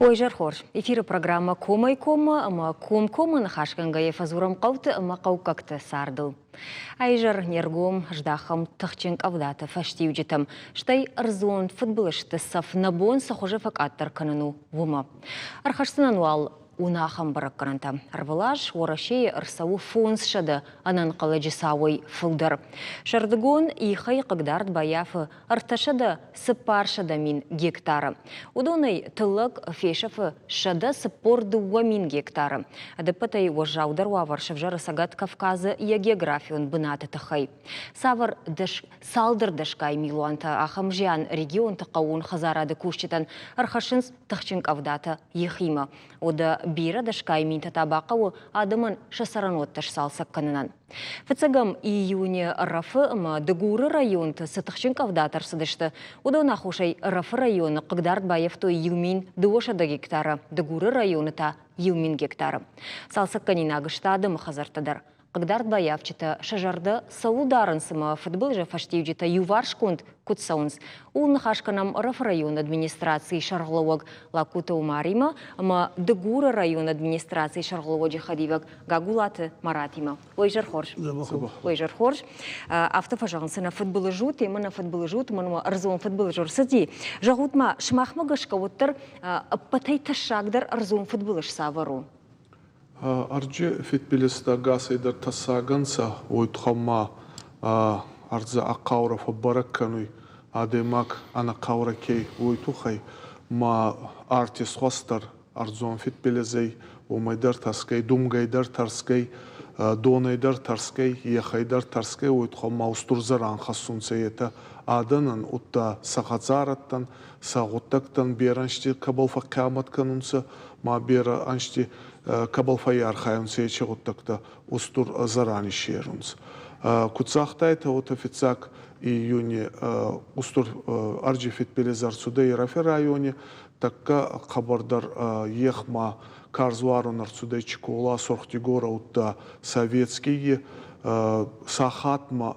Ой, изӕр хорз. Эфиры программӕ «Комӕй-коммӕ» ӕмӕ комкоммӕ ныхасгӕнгӕйӕ фӕдзурӕм хъӕуты ӕмӕ хъӕуккӕгты цардыл. А изӕр не ргом здахӕм тыхджын къӕвдаты фӕстиуджытӕм, стӕй ӕрдзон фыдбылызты цӕф нӕ бон цы хуызы фӕкъаддӕр кӕнын у, уымӕ. Ӕрхӕсдзынӕн уал уынахӕм бӕрӕггӕнӕнтӕ. Ӕрвылаз Уӕрӕсейы ӕрцӕуы 500 ӕнӕнхъӕлӕджы цауӕй фылдӕр. Сӕрдыгон ихӕй хъыгдард баййафы 304 мин гектары. Уыдонӕй тыллӕг фесӕфы 142 мин гектары. Ӕдӕппӕтӕй уӕззаудӕр уавӕр сӕвзӕры Цӕгат Кавказы йӕ географион бынаты тыххӕй. Цавӕр цалдӕр дӕсгай милуантӕ ахӕм зиан регионты хъӕууон хӕдзарады кусджытӕн ӕрхӕссынц тыхджын къӕвдатӕ йӕхимӕ. Уӕдӕ бирӕ дӕсгай минтӕ та бахъӕуы адӕмӕн сӕ цӕрӕнуӕттӕ сцалцӕг кӕнынӕн. Фыццӕгӕм июны Ӕрӕфы ӕмӕ Дыгуры районты цы тыхджын къӕвдатӕ ӕрцыдысты, уыдон аххосӕй Ӕрӕфы районы хъыгдард баййӕфтой 1200 гектары, Дыгуры районы та 1000 гектары. Цалцӕггӕнинаг сты адӕмы хӕдзӕрттӕ дӕр. Хъыгдард баййафджытӕ сӕ зӕрдӕ цӕуыл дарынц ӕмӕ фыдбылызы фӕстиуджытӕ иуварсгонд куыд цӕуынц, ууыл ныхас кӕнӕм Ӕрӕфы районы администрацийы сӕргълӕууӕг Лагкуты Умаримӕ ӕмӕ Дыгуры районы администрацийы сӕргълӕууӕджы хӕдивӕг Гагулаты Маратимӕ. Ой, изӕр хорз. Ой, изӕр хорз. Афтӕ фӕзӕгъынц, нӕ фыдбылыз у, темӕ нӕ фыдбылыз у, мӕн ӕрдзон фыдбылыз ӕрцыди. Зӕгъут-ма, сымахмӕ гӕсгӕ уӕддӕр ӕппӕтӕй тӕссагдӕр ӕрдзон фыдбылыз цавӕр у? Ӕрджи фидбилизтӕ ӕгасӕйдӕр тӕссаг ӕнцӕ, уой туххӕн ма ӕрдзӕ ӕ хъаурӕ фӕббӕрӕг кӕнуй, адӕймаг ӕнӕхъаурӕ ке ӕй, уой туххӕй ма арти исхуӕстдӕр ӕрдзон фидбилизӕй, уомӕй дӕр тӕрсгӕй, думгӕй дӕр тӕрсгӕй, донӕй дӕр тӕрсгӕй, ехӕй дӕр тӕрсгӕй, уой туххӕн ма устур зӕран хӕссунцӕ етӕ адӕнӕн, удта сӕ хӕдзарӕдтӕн, сӕ гъуддӕгтӕн берӕ ӕнзти кӕбӕл фӕхъхъиамӕт кӕнунцӕ, ма берӕ ӕнзти кӕбӕл фӕййархайунцӕ, еци гъуддӕгтӕ устур зӕран иссерунцӕ. Куд загътайтӕ, уотӕ фиццаг июни устур ӕрджи фидбилиз ӕрцудӕй Ирӕфи райони, тӕккӕ хъӕбӕрдӕр ех ма карз уарун ӕрцудӕй Чикола, Сорх-Дигора, удта Советскийи сахатмӕ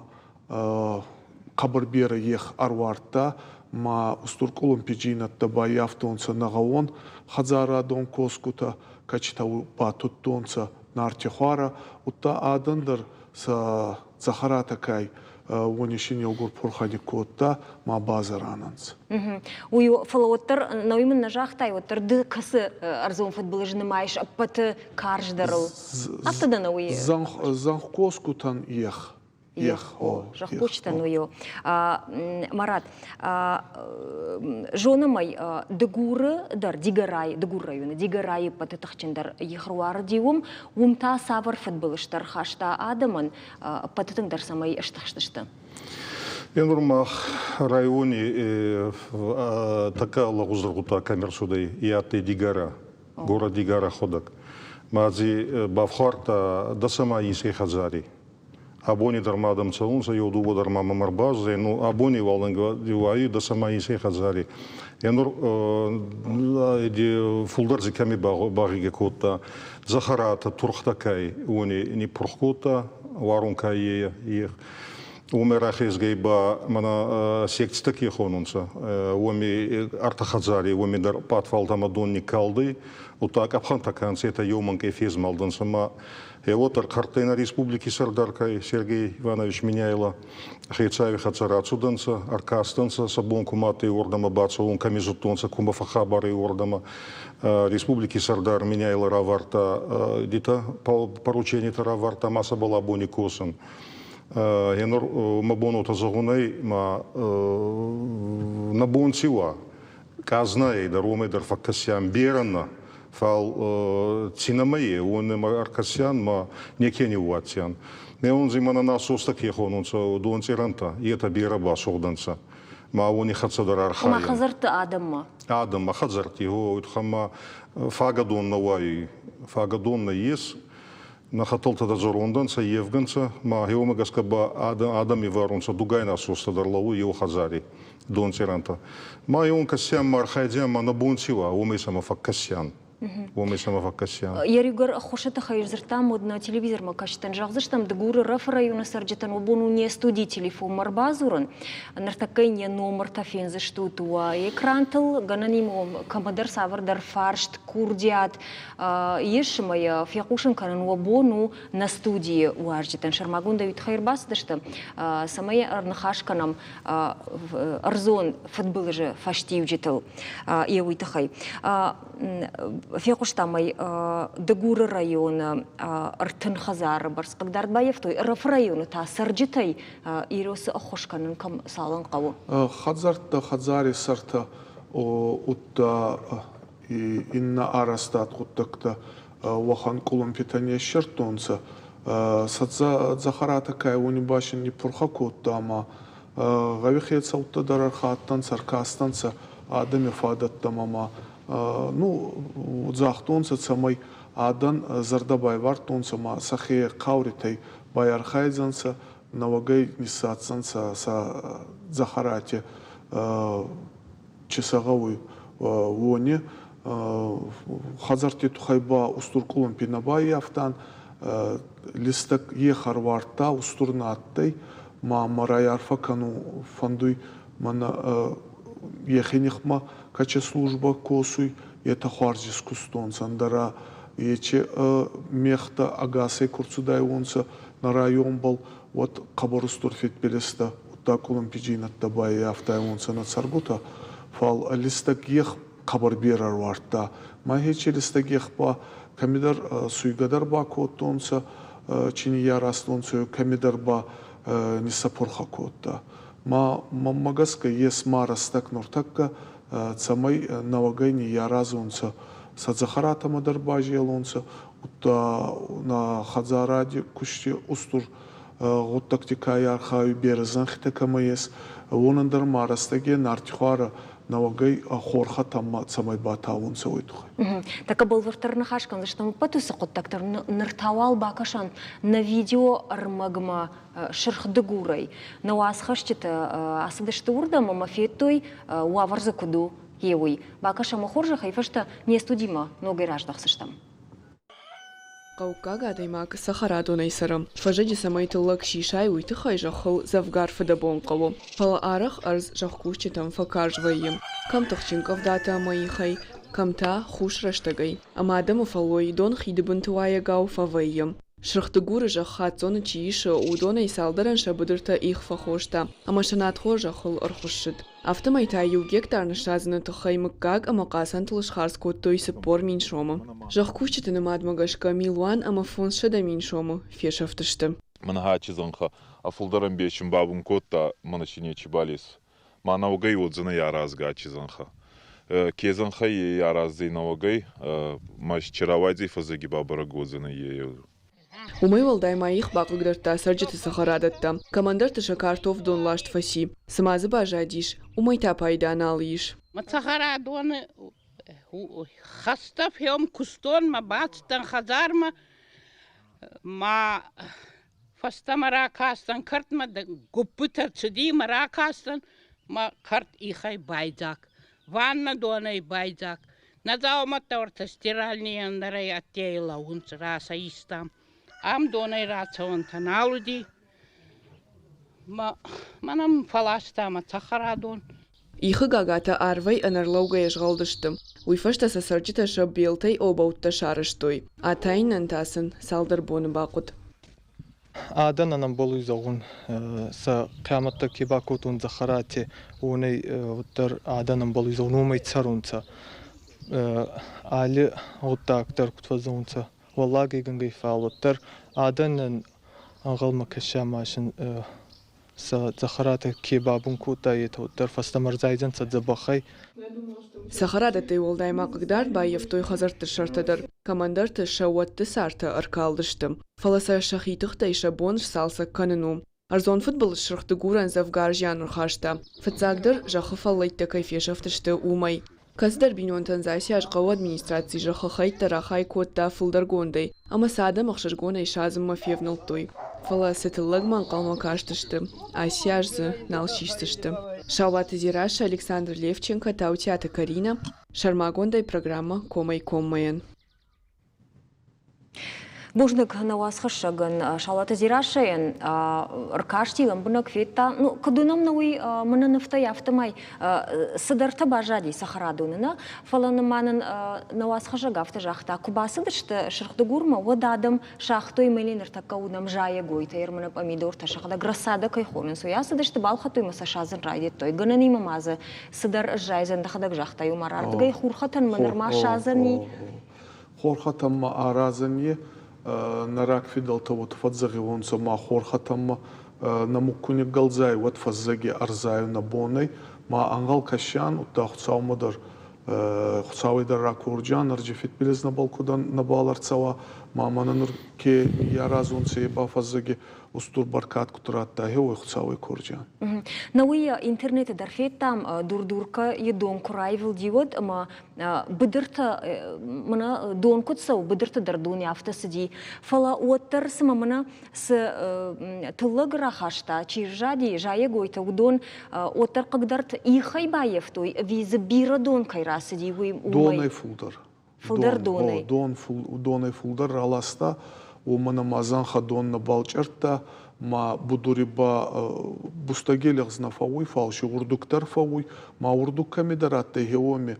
хъӕбӕр берӕ ех ӕруардта ма устур къулумпиджийнӕдтӕ баййафтонцӕ нӕ гъӕуон хӕдзарадон косгутӕ, кӕцитӕ батудтонцӕ нартихуарӕ, удта адӕн дӕр сӕ дзӕхӕратӕ кай уони син еугур пурхӕ никкодта ма базаран ӕнцӕ. Уый, фӕлӕ уӕддӕр, науи мын нӕ загътай, уӕддӕр ды кӕцы ӕрдзон фыдбылыз нымайыс ӕппӕты карздӕрыл? Афтӕ дӕ нӕ уый? Зӕнхкосгутӕн ех. Ех, о. Зӕхкусджытӕн уый у. Марат, зонӕм ӕй, Дыгуры дӕр, Дигорайы, Дыгур районы, Дигорайы ӕппӕты тыхджындӕр ихруарди уым, уым та цавӕр фыдбылызтӕ ӕрхаста адӕмӕн, ӕппӕты тынгдӕр цӕмӕй стыхстысты? Енур мах райони тӕккӕ лӕгъуздӕр гъуддаг кӕми ӕрцудӕй, е адтӕй Дигора, город Дигора ходӕг. Ма дзи бафхуардта дӕсӕмӕ инсӕй хӕдзари. Абони дӕр ма адӕм цӕунцӕ, еу дууӕ дӕр ма мӕмӕ ӕрбаздзӕй. Ну, абони уалӕнгӕ уайуй дӕсӕмӕ инсӕй хӕдзари. Е нур фулдӕр дзи кӕми багъигӕ кодта, дзӕхӕратӕ, турхтӕ кай, уони ниппурх кодта, уарун кай е. Уомӕ рахезгӕй ба мӕнӕ секцитӕ ке хонунцӕ, уоми ӕртӕ хӕдзари, уоми дӕр пъатвалтӕмӕ дон никкалдӕй, удта къӕпхӕнтӕ ка нцӕ, етӕ еу мӕнкъей фезмалдӕнцӕ ма Гъе уотӕ ӕрхъӕрттӕй нӕ республики сӕрдар Сергей Иванович Меняйло хецауи хӕццӕ рацудӕнцӕ, ӕркастӕнцӕ, сӕ бон кумӕ адтӕй, уордӕмӕ бацӕун, кӕми зудтонцӕ, кумӕ фӕххабар ӕй, уордӕмӕ. Республики сӕрдар Меняйло равардта дитӕ, порученитӕ равардта ма сӕбӕл абони косун. Енур мӕ бон уотӕ зӕгъун ӕй, ма нӕ бон ци уа, къазнайӕй дӕр уомӕй дӕр фӕккӕсиан берӕ нӕ, фал ци нӕмӕ е, уонӕмӕ ӕркӕсиан ма неке ниууадздзиан. Неунзи мӕнӕ насостӕ ке хонунцӕ, донцъирӕнтӕ, етӕ берӕ басугъдӕнцӕ. Ма уони хӕццӕ дӕр архайӕн. Ма хӕдзӕртти адӕммӕ? Адӕммӕ, хӕдзӕртти, гъо, ма фагӕ дон нӕ уайуй, фагӕ дон нӕййес. Нӕ хӕтӕлтӕ дӕр зӕрондӕнцӕ, евгӕнцӕ, ма гъеуомӕ гӕсгӕ ба адӕми вӕрунцӕ дугай насостӕ дӕр лӕууй еу хӕдзари донцъирӕнтӕ. Ма еун кӕсиан, ма архайдзиан, ма нӕ бон ци уа, уомӕй сӕмӕ фӕккӕсиан. Уомӕй сӕмӕ фӕккӕсиан. Йӕ ӕххуысы тыххӕй дзырдтам, уӕд нӕ телевизормӕ кӕсджытӕн зӕгъдзыстӕм, Дыгуры Ӕрӕфы районы цӕрджытӕн уӕ бон у не студийы телефонмӕ ӕрбадзурын. Ныртӕккӕ йын йӕ номыртӕ фендзыстут уӕ экрантыл. Гӕнӕн ис кӕмӕдӕр цавӕрдӕр фарст, курдиат ис ӕмӕ йӕ фехъусын кӕнын уӕ бон у нӕ студийы уазджытӕн. Сӕрмагондӕй уый тыххӕй ӕрбацыдысты, цӕмӕй ӕрныхас кӕнӕм ӕрдзон фыдбылызы фӕстиуджытыл. Йе уый тыххӕй. Фехъуыстам ӕй, Дыгуры районы 30 хӕдзары бӕрц хъыгдард баййӕфтой. Ӕрӕфы районы та цӕрджытӕй Иросы ӕххуыс кӕнын кӕм цалын хъӕуы? Хӕдзӕрттӕ, хӕдзари сӕртӕ, удта иннӕ арӕзтад гъуддӕгтӕ уӕхӕн къулумпитӕ не ссердтонцӕ. Сӕ дзӕхӕратӕ ка уони ба син ниппурхӕ кодта ӕма гъӕуи хецӕуттӕ дӕр ӕрхаттӕнцӕ, ӕркастӕнцӕ адӕми фадӕттӕмӕ ӕма ну, загътонцӕ, цӕмӕй адӕн зӕрдӕ байвардтонцӕ ма сӕхе хъауритӕй байархайдзӕнцӕ, нӕуӕгӕй ниссадздзӕнцӕ сӕ дзӕхӕрати чи сӕ гъӕуй, уони. Хӕдзӕртти туххӕй ба устур къулумпи нӕ баййафтан. Листӕг ех ӕруардта, устур нӕ адтӕй, ма мӕ райарфӕ кӕнун фӕндуй мӕнӕ ехи нихмӕ кӕче службӕ косуй, етӕ хуарз искустонцӕ, ӕндӕра ечи мехтӕ ӕгасӕй ку рцудайуонцӕ нӕ районбӕл, уӕд хъӕбӕр устур фидбилизтӕ, удта къулумпиджийнӕдтӕ баййафтайуонцӕ нӕ цӕргутӕ. Фал листӕг ех хъӕбӕр берӕ ӕруардта. Ма ечи листӕг ех ба кӕмидӕр суйгӕ дӕр бакодтонцӕ, чи ниййаразтонцӕ, кӕмидӕр ба ниссӕпурхӕ кодта. Ма мӕнмӕ гӕсгӕ ес ма рӕстӕг нуртӕккӕ, цӕмӕй нӕуӕгӕй ниййаразонцӕ, сӕ дзӕхӕратӕмӕ дӕр базелонцӕ, удта нӕ хӕдзаради кусти устур гъуддӕгти ка архайуй, берӕ зӕнхитӕ кӕмӕ ес, уонӕн дӕр ма рӕстӕги нартихуарӕ нӕуӕгӕй хорхӕтӕмӕ цӕмӕй батавунцӕ, уой туххӕй. Тӕккӕ бӕлвырддӕр ныхас кӕндзыстӕм ӕппӕт уыцы хъуыддӕгтӕ. Ныр та уал бакӕсӕм нӕ видеоӕрмӕгмӕ Сырх Дыгурӕй. Нӕ уацхӕсджытӕ ацыдысты уырдӕм ӕмӕ федтой, уавӕр дзы куыд у, йе уый. Бакӕсӕм мӕ хорзӕхӕй фӕстӕ не студимӕ ногӕй раздӕхдзыстӕм. Хъӕуккаг адӕймаг цӕхӕрадонӕй цӕры. Фӕззӕджы цӕмӕй тыллӕг сисай, уый тыххӕй зӕххыл дзӕвгар фыдӕбон хъӕуы. Фӕлӕ арӕх ӕрдз зӕхкусджытӕм фӕкарз вӕййы. Кӕм тыхджын къӕвдатӕ ӕмӕ ихӕй, кӕм та хус рӕстӕгӕй. Ӕмӕ адӕмы фӕллой дон хиды бынты уайӕгау фӕвӕййы. Сырхдыгуры зӕхх хаццоны чи исы, уыдонӕй цалдӕрӕн сӕ быдыртӕ их фӕхоста ӕмӕ сӕ надхор зӕххыл ӕрхуыссыд. Афтӕмӕй та иу гектар ныссадзыны тыххӕй мыггаг ӕмӕ хъацӕнтыл схардз кодтой 40 000 сомы. Зӕхкусджыты нымадмӕ гӕсгӕ милуан ӕмӕ 500 000 сомы фесӕфтысты. Мӕнӕ зӕнхӕ фулдӕр ӕмбесин бабун кодта, мӕнӕ си нечи балес. Ма нӕуӕгӕй уодзӕнӕй аразгӕ ачи зӕнхӕ. Ке зӕнхӕй е араздзӕй нӕуӕгӕй, ма чи рауайдзӕй фӕззӕги ба бӕрӕг уодзӕнӕй е. Уымӕй уӕлдай ма их бахъыгдардта цӕрджыты цӕхӕрадӕттӕ. Кӕмӕндӕрты сӕ картоф донласт фӕци. Цы ма дзы баззадис, уымӕй та пайда нал ис. Мӕ цӕхӕрадоны хӕстӕ феум куыстон, мӕ бацыдтӕн хӕдзармӕ, ма фӕстӕмӕ ракастӕн кӕртмӕ, гуыппытӕ цыди мӕ ракастӕн, мӕ кӕрт ихӕй байдзаг, ваннӕ донӕй байдзаг. Нӕ дзаумӕттӕ уӕртӕ стиральныйы ӕндӕрӕй ӕддейы лӕууынц, расӕ истам. Ам донӕй рацӕуӕнтӕ нал уыди. Мӕнӕн фӕласта мӕ цӕхӕрадон. Ихы гагатӕ арвӕй ӕнӕрлӕугӕйӕ згъӕлдысты. Уый фӕстӕ сӕ цӕрджытӕ сӕ белтӕй обӕуттӕ сарӕзтой. Атайынӕн та сын цалдӕр боны бахъуыд. Адӕнӕн ӕмбӕлуй зӕгъун, сӕ хъиамӕттӕ ке бакодтон дзӕхӕрати, уонӕй уӕддӕр адӕн ӕмбӕлуй зӕгъун, уомӕй цӕрунцӕ. Алли гъуддаг дӕр куд фӕззӕгъунцӕ, уӕллагӕй гӕнгӕй, фал уӕддӕр адӕнӕн ӕнгъӕлмӕ кӕсӕ ма син сӕ дзӕхӕратӕ ке бабун кодта, етӕ уӕддӕр фӕстӕмӕ ӕрзайдзӕнцӕ дзӕбӕхӕй. Цӕхӕрадӕттӕй уӕлдай ма хъыгдард баййӕфтой хӕдзӕртты сӕртӕ дӕр. Кӕмӕндӕрты сӕ уӕтты цартӕ ӕркалдысты. Фӕлӕ сӕ сӕхи тыхтӕй сӕ бон сцалцӕг кӕнын у. Ӕрдзон фыдбылыз Сырх Дыгурӕн дзӕвгар зиан ӕрхаста. Фыццагдӕр зӕххы фӕллӕйттӕ кӕй фесӕфтысты, уымӕй. Кӕцыдӕр бинонтӕн Засиас хъӕуы администраци зӕххы хӕйттӕ рахай кодта фылдӕргондӕй, ӕмӕ сӕ адӕм ӕхсызгонӕй садзынмӕ февнӕлдтой. Фӕлӕ цы тыллӕгмӕ ӕнхъӕлмӕ кастысты, ацы аз дзы нал сисдзысты. Саулаты Дзерассӕ, Александр Левченко, Таутиаты Каринӕ, сӕрмагондӕй программӕ Комӕй-коммӕйӕн. Бузныг нӕ уацхӕссӕгӕн Салаты Дзерассӕйӕн ӕркасти, лӕмбынӕг федта. Ну, куыд уынӕм нӕ уый мӕнӕ нывтӕй, афтӕмӕй цыдӕртӕ баззади цӕхӕрадоны нӕ, фӕлӕ ма нын нӕ уацхӕссӕг афтӕ загъта, куы бацыдысты Сырхдыгурмӕ, уӕд адӕм сагътой мӕле ныртӕккӕ уынӕм зайӕгойтӕ, ӕрмӕнӕ пъамидортӕ сыгъдӕг рассадӕ кӕй хонынц, уый ацыдысты, балхӕдтой ӕмӕ сӕ садзын райдыдтой. Гӕнӕнимӕ ма дзы цыдӕр сзайдзӕн, дӕхӕдӕг загътай, уымӕ рардыгӕй хурхӕтӕнмӕ нырма садзӕн и. Хорхӕтӕнмӕ аразӕн е, нӕ рагфидӕлтӕ уотӕ фӕдзӕгъиуонцӕ ма хорхӕтӕнмӕ нӕмуг ку ниггӕлдзай, уӕд фӕззӕги ӕрзайун нӕ бон ӕй, ма ӕнгъӕл кӕсиан, удта Хуцаумӕ дӕр Хуцауӕй дӕр ракорджиан, ӕрджи фидбилиз нӕбал куд нӕбал ӕрцӕуа, ма мӕнӕ нур ке ниййаразунцӕ, е ба фӕззӕги устур бӕркад куд радта, гье уой Хуцауӕй корджиан. Науи интернеты дӕр федтам, Дур-Дуркӕйы дон куы раивылди, уӕд ӕмӕ быдыртӕ, мӕнӕ дон куыд цӕуы, быдырты дӕр дон афтӕ цыди. Фӕлӕ уӕддӕр цыма мӕнӕ цы тыллӕг рахаста, чи сзади, зайӕгойтӕ, уыдон уӕддӕр хъыгдард ихӕй баййӕфтой, ӕви дзы бирӕ дон кӕй рацыди, уый уымӕй? Донӕй фулдӕр. Фулдӕр донӕй. Дон, донӕй фулдӕр раласта, уомӕн ӕма зӕнхӕ дон нӕбал чъӕрдта, ма будури ба бустӕги лӕгъз нӕ фӕууй, фал си урдуг дӕр фӕууй, ма урдуг кӕмидӕр адтӕй, гье уоми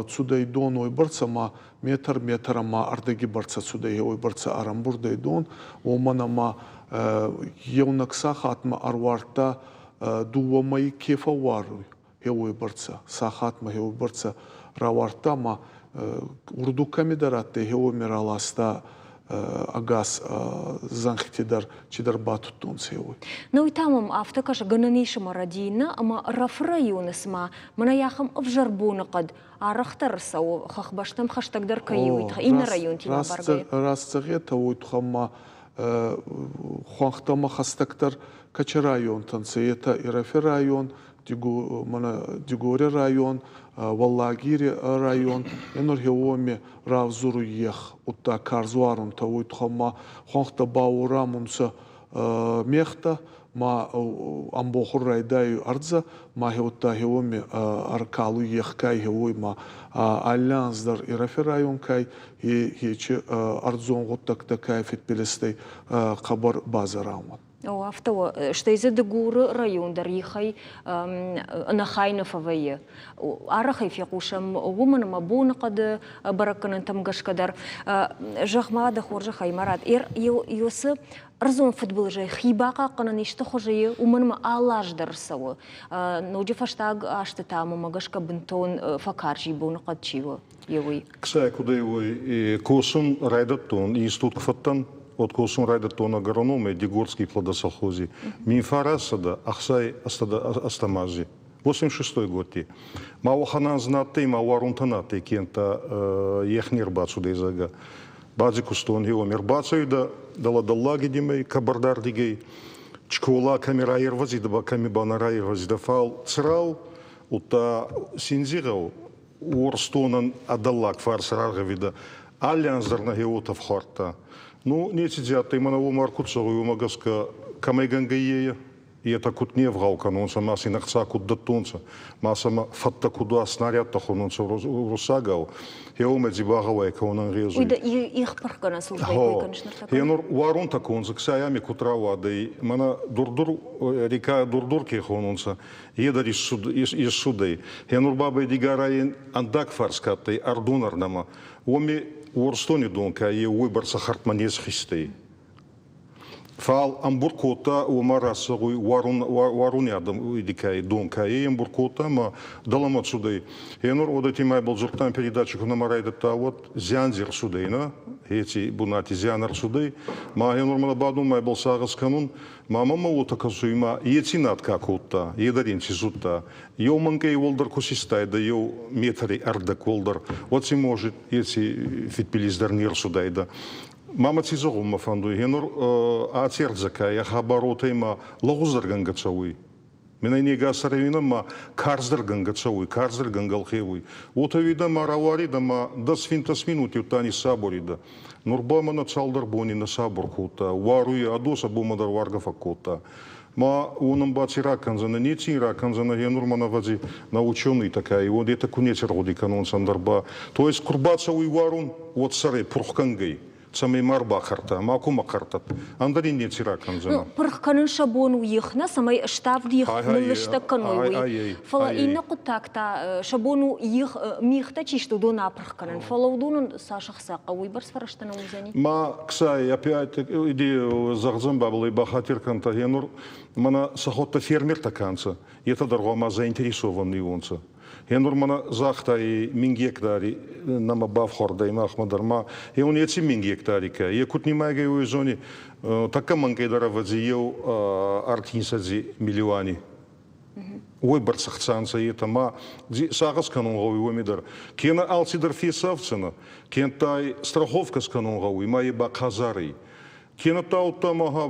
цудӕй дон уойбӕрцӕ ма метр метр ӕма ӕрдӕги бӕрцӕ цудӕй, уойбӕрцӕ ӕрӕмбурдӕй дон, уомӕн ӕма еунӕг сахатмӕ ӕруардта дууӕ мӕйи ке фӕууаруй, уойбӕрцӕ сахатмӕ уойбӕрцӕ рауардта ӕма урдуг кӕмидӕр адтӕй, уоми раласта ӕгас зӕнхити дӕр чидӕр батудтонцӕ уой. Ну уый та мӕм афтӕ кӕсы, гӕнӕн ис ӕмӕ рӕдийын ӕмӕ Рафы районы цыма мӕнӕ ахӕм ӕвзӕр боныхъӕд арӕхдӕр цӕуы хӕхбӕстӕм хӕстӕгдӕр кӕй у, иннӕ районтимӕ бӕргӕ. Растзӕгъетӕ уой туххӕн ма хуӕнхтӕмӕ хӕстӕгдӕр кӕчи районтӕ нцӕ, етӕ Ирӕфи район, Дигори район, Уӕллагири район, енур уоми равзуруй ех, удта карз уарунтӕ, уой туххӕн ма хуӕнхтӕ бауорамунцӕ мегътӕ, ма ӕмбохур райдайуй ӕрдзӕ, ма удта уоми ӕркалуй ехгай уой ма алли анз дӕр Ирӕфи район кай ечи ӕрдзон гъуддӕгтӕ кай фидбилизтӕй хъӕбӕр базӕрауӕн. О, афтӕ у. Стӕй дзы Дыгуры район дӕр ихӕй ӕнӕхай нӕ фӕвӕййы. Арӕхӕй фехъусӕм уымӕн ӕмӕ боныхъӕды бӕрӕггӕнӕнтӕм гӕсгӕ дӕр. Зӕгъ-ма, дӕ хорзӕхӕй, Марат, уыцы ӕрдзон фыдбылызӕй хи бахъахъхъӕнӕн исты хуызы уымӕн ӕмӕ алы аз дӕр цӕуы. Ноджы фӕстаг азты та мӕмӕ гӕсгӕ бынтон фӕкарз и боныхъӕд чи у, е уый. Ксай кудӕй уой, косун райдӕдтон, институт ку фӕдтӕн, уӕд косун райдӕдтон агрономӕй Дигорский плодосовхози. Мин фарӕсӕдӕ ӕхсай ӕстӕм ази. 86 годти. Ма уӕхӕн анз на адтӕй, ма уарунтӕ на адтӕй, кенӕ ех не рбацудӕй, зӕгъгӕ. Бадзи кустон гьеуӕм ӕрбацӕуидӕ дӕлӕ дӕллаги димӕй, кабардардигӕй. Школа кӕми райервӕзидӕ ба кӕми ба нӕ райервӕзидӕ, фал Црау, удта Синдзигъӕу Уорстонӕн ӕ дӕллаг фарс раргъӕвидӕ. Алли анз дӕр нӕхе уотӕ фхуардта. Ну, неци дзи адтӕй, мӕнӕ уомӕ ӕркуд зӕгъуй, уомӕ гӕсгӕ кӕмӕй гӕнгӕй ее, етӕ куд не вгъау кӕнонцӕ, ма син ӕхца куд дӕттонцӕ, ма сӕмӕ фӕттӕ куд уа, снарядтӕ хононцӕ уруссагау, еумӕ дзи багъӕуай кӕун ӕнгъезуй. Их пырхгӕнӕн службӕйы кой кӕныс ныртӕккӕ? Енур уарунтӕ кондзӕг саями куд рауадӕй, мӕнӕ Дур-Дур, река Дур-Дур ке хонунцӕ, е дӕр иссудӕй. Енур бабӕй Дигарайӕн ӕндаг фарс ка адтӕй Ӕрдонӕрдӕмӕ, уоми Уорстони дон ка е уойбӕрцӕ хӕрдмӕ не схизтӕй. Фал ӕмбурд кодта, уомӕ рацӕуй уарун, уаруни адӕм кай дон кай ӕмбурд кодта ӕма дӕлӕмӕ цудӕй. Енур уодӕти мӕбӕл дзурдтан передачи ку нӕма райдӕдта, уӕд зиан зи рцудӕй, нӕ? Еци бунати зиан ӕрцудӕй. Ма енур мӕнӕ бадун мӕбӕл сагъӕс кӕнун. Ма мӕмӕ уотӕ кӕсуй, ма еци над ка кодта, е дӕр ин ци зудта. Еу мӕнкъей уӕлдӕр ку систайдӕ, еу метри ӕрдӕг уӕлдӕр, уӕд си, может, еци фидбилиз дӕр не рцудайдӕ. Мама ци зӕгъун мӕ фӕндуй, гьенур аци ӕрдзӕ ӕ хабаротӕй ма лӕгъуздӕргӕнгӕ цӕуй. Менӕй не гас ӕрӕвинӕ ма карздӕргӕнгӕ цӕуй, карздӕргӕнгӕ ӕлхъевуй. Уотӕ уидӕ ма рауаридӕ ма дӕс-финддӕс минути удта ниссабуридӕ. Нур ба мӕнӕ цалдӕр бони нӕ сабур кодта. Уаруй ӕдосӕ бонмӕ дӕр уаргӕ фӕккодта. Ма уонӕн ба ци ракӕндзӕнӕ, неци ин ракӕндзӕнӕ, е нур мӕн ӕвӕдзи нӕ ученыйтӕ ка ӕй, уод етӕ ку неци ргъуди кӕнонцӕ, ӕндӕр ба. То есть ку рбацӕуй уарун, уӕд сӕрӕй пурхгӕнгӕй, цӕмӕй ма рбахъӕрта, ма кумӕ хъӕртӕд, ӕндӕр ин неци ракӕндзӕнӕ. Ну, пырх кӕнын сӕ бон у их нӕ, цӕмӕй ставд их ныллыстӕг кӕной, уый. Фӕлӕ иннӕ хъуыддаг та сӕ бон у их мигътӕ чи сты, уыдон апырх кӕнын. Фӕлӕ уыдонӕн цас ӕхца хъӕуы, уыйбӕрц фӕрӕзтӕ нӕ уыдзӕни? Ма, ксай, опять иди зӕгъдзӕн бабылӕй бахатир кӕнтӕ, гъенур мӕнӕ сӕхуӕдтӕ фермертӕ ка нцӕ, етӕ дӕр гъуама заинтересован уонцӕ. Гъенур мӕнӕ загътай мин гектари нӕмӕ бафхуардӕй махмӕ дӕр ма еун еци мин гектари ка, е куд нимайгӕй уой зони, тӕккӕ мӕнкъейдӕр ӕвӕдзи еу ӕртинсӕдзи миллиони. Уой бӕрцӕ ӕхца нцӕ етӕ ма сагъӕс кӕнун гъӕуй уоми дӕр. Кенӕ алцидӕр фесӕфдзӕнӕ, кентай страховка скӕнун гъӕуй, ма е ба хъазар ӕй. Кенӕдта удта ма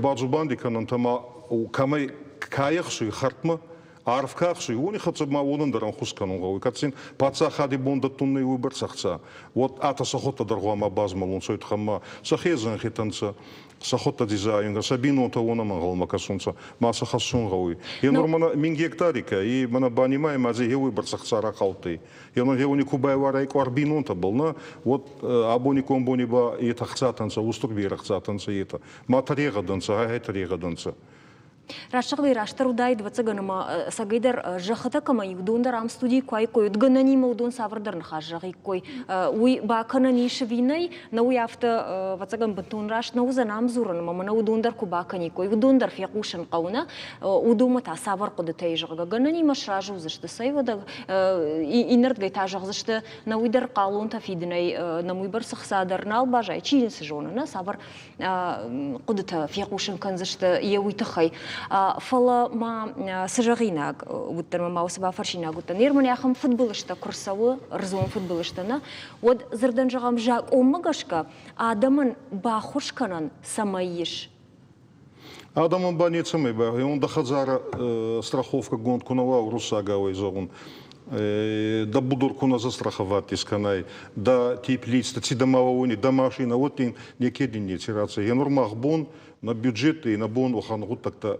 бадзубанди кӕнӕнтӕ ма кӕмӕй ка ӕхсуй хӕрдмӕ, арф ка ӕхсуй, уони хӕццӕ ма уонӕн дӕр ӕнхус кӕнун гъӕуй. Кӕд син паддзахади бон дӕттун нӕй уойбӕрцӕ ӕхца, уӕд атӕ сӕхуӕдтӕ дӕр гъӕуама базмӕлонцӕ, уой туххӕн ма сӕхе зӕнхитӕ нцӕ, сӕхуӕдтӕ дизайнер, сӕ бийнонтӕ уонӕмӕ ӕнгъӕлмӕ кӕсунцӕ, ма сӕ хӕссун гъӕуй. Е нур мӕнӕ мин гектари ка, и мӕнӕ банимайӕ ма дзи уойбӕрцӕ ӕхца рахаудтӕй. Е нур хеуони ку байуарай къуар бийнонтӕбӕл, нӕ, уӕд абониккон бони ба етӕ ӕхцатӕ нцӕ, устур берӕ ӕхцатӕ нцӕ етӕ. Ма тӕрегъӕд ӕнцӕ, хай тӕрегъӕд ӕнцӕ. Рӕсугъдӕй растдӕр уыдаид, ӕвӕццӕгӕн, ӕмӕ цӕгӕйдӕр зӕххытӕ кӕмӕ и, уыдон дӕр ам студийы куы аиккой, уӕд гӕнӕнимӕ уыдон цавӕрдӕр ныхас зӕгъиккой. Уый бакӕнӕн ис ӕви нӕй, нӕ уый афтӕ, ӕвӕццӕгӕн, бынтон раст нӕ уыдзӕн ам дзурын, ӕмӕ мӕнӕ уыдон дӕр куы бакӕниккой, уыдон дӕр фехъусын хъӕуы, нӕ? Уыдонмӕ та цавӕр хъуыдытӕ и, зӕгъгӕ, гӕнӕнимӕ сразы уыдзысты. Цӕй уӕдӕ иннӕрдыгӕй та зӕгъдзысты, нӕ уый дӕр хъалонтӕ фидынӕй нӕм уыйбӕрц ӕхца дӕр нал баззайы, чи йын цы зоны, нӕ, цавӕр хъуыдытӕ фехъусын кӕндзысты йӕ уый тыххӕй. Фӕлӕ ма цы зӕгъинаг уыдтӕн, ма уыцы бафӕрсинаг уыдтӕн. Ныр мын ахӕм фыдбылызтӕ куы рцӕуы, ӕрдзон фыдбылызтӕ нӕ, уӕд дзырдӕн зӕгъӕм, закъонмӕ гӕсгӕ адӕмӕн баххуыс кӕнӕн цӕмӕй ис? Адӕмӕн ба нецӕмӕй ба, дӕ хӕдзарӕ страховкӕгонд ку нӕ уа, уруссагау зӕгъун, дӕ будур ку нӕ застраховать искӕнай, дӕ теплицтӕ, ци дӕмӕ уони, дӕ машинӕ, уӕд дин неке дин неци рацӕй. Енур мах бон нӕ бюджеттӕй нӕ бон уӕхӕн гъуддӕгтӕ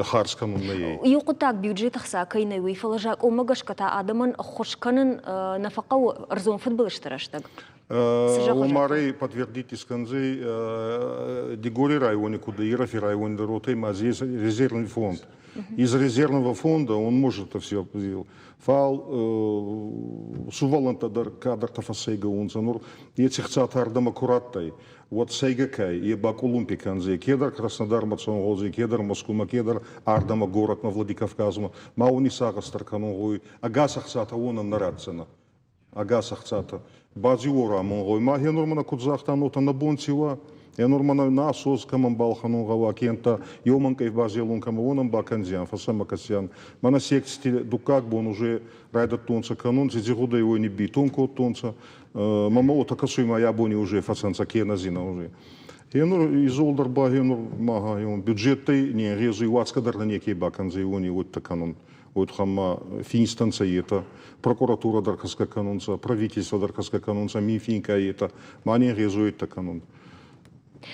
харз кӕнун нӕй. Иу хъуыддаг бюджеты хца кӕй нӕй, уый, фӕлӕ закъонмӕ гӕсгӕ та адӕмӕн ӕххуыс кӕнын нӕ фӕхъӕуы ӕрдзон фыдбылызты рӕстӕг. Омарӕй подтвердить искӕндзӕй Дигори райони, куд Ирафи райони дӕр уотӕ ма здесь резервный фонд. Из резервного фонда он может это все сделать. Фал сувӕллӕнттӕ дӕр кадӕртӕ фӕссӕйгӕ унцӕ. Нур еци хцатӕ ардӕмӕ ку радтай, уӕд сӕйгӕ кай, е ба къулумпи кӕндзӕй, кедӕр Краснодармӕ цӕун гъӕудзӕй, кедӕр Москвамӕ, кедӕр ардӕмӕ горӕтмӕ Владикавказмӕ. Ма уони сагъӕс дӕр кӕнун гъӕуй. Ӕгас ӕхцатӕ уонӕн нӕ ратдзӕнӕ. Ӕгас ӕхцатӕ. Бадзиуорамон гъой. Ма гъенур мӕнӕ куд загътан, уотӕ нӕ бон ци уа? Гъенур мӕнӕ насос кӕмӕн балхӕнун гъӕуа, кенӕдта еумӕнкъей базелун кӕмӕ, уонӕн бакӕндзиан, фӕсӕмӕ кӕсиан. Мӕнӕ секцити дуккаг бон уже райдӕдтонцӕ кӕнун, ци гъудӕй, уой ниббитон кодтонцӕ. Мӕмӕ уотӕ кӕсуй, ма абони уже фӕцӕнцӕ кенӕ зина уже. Гъенур изолдӕр ба гъенур ма бюджеттӕй не нгъезуй, уацгӕ дӕр нӕ неке бакӕндзӕй, уони уодтӕ кӕнун. Уотӕ ма финстӕнцӕ етӕ, прокуратура дӕр кӕсгӕ кӕнунцӕ, правительство дӕр кӕсгӕ кӕнунцӕ, Минфинка етӕ, ма не гъезуйттӕ кӕнун.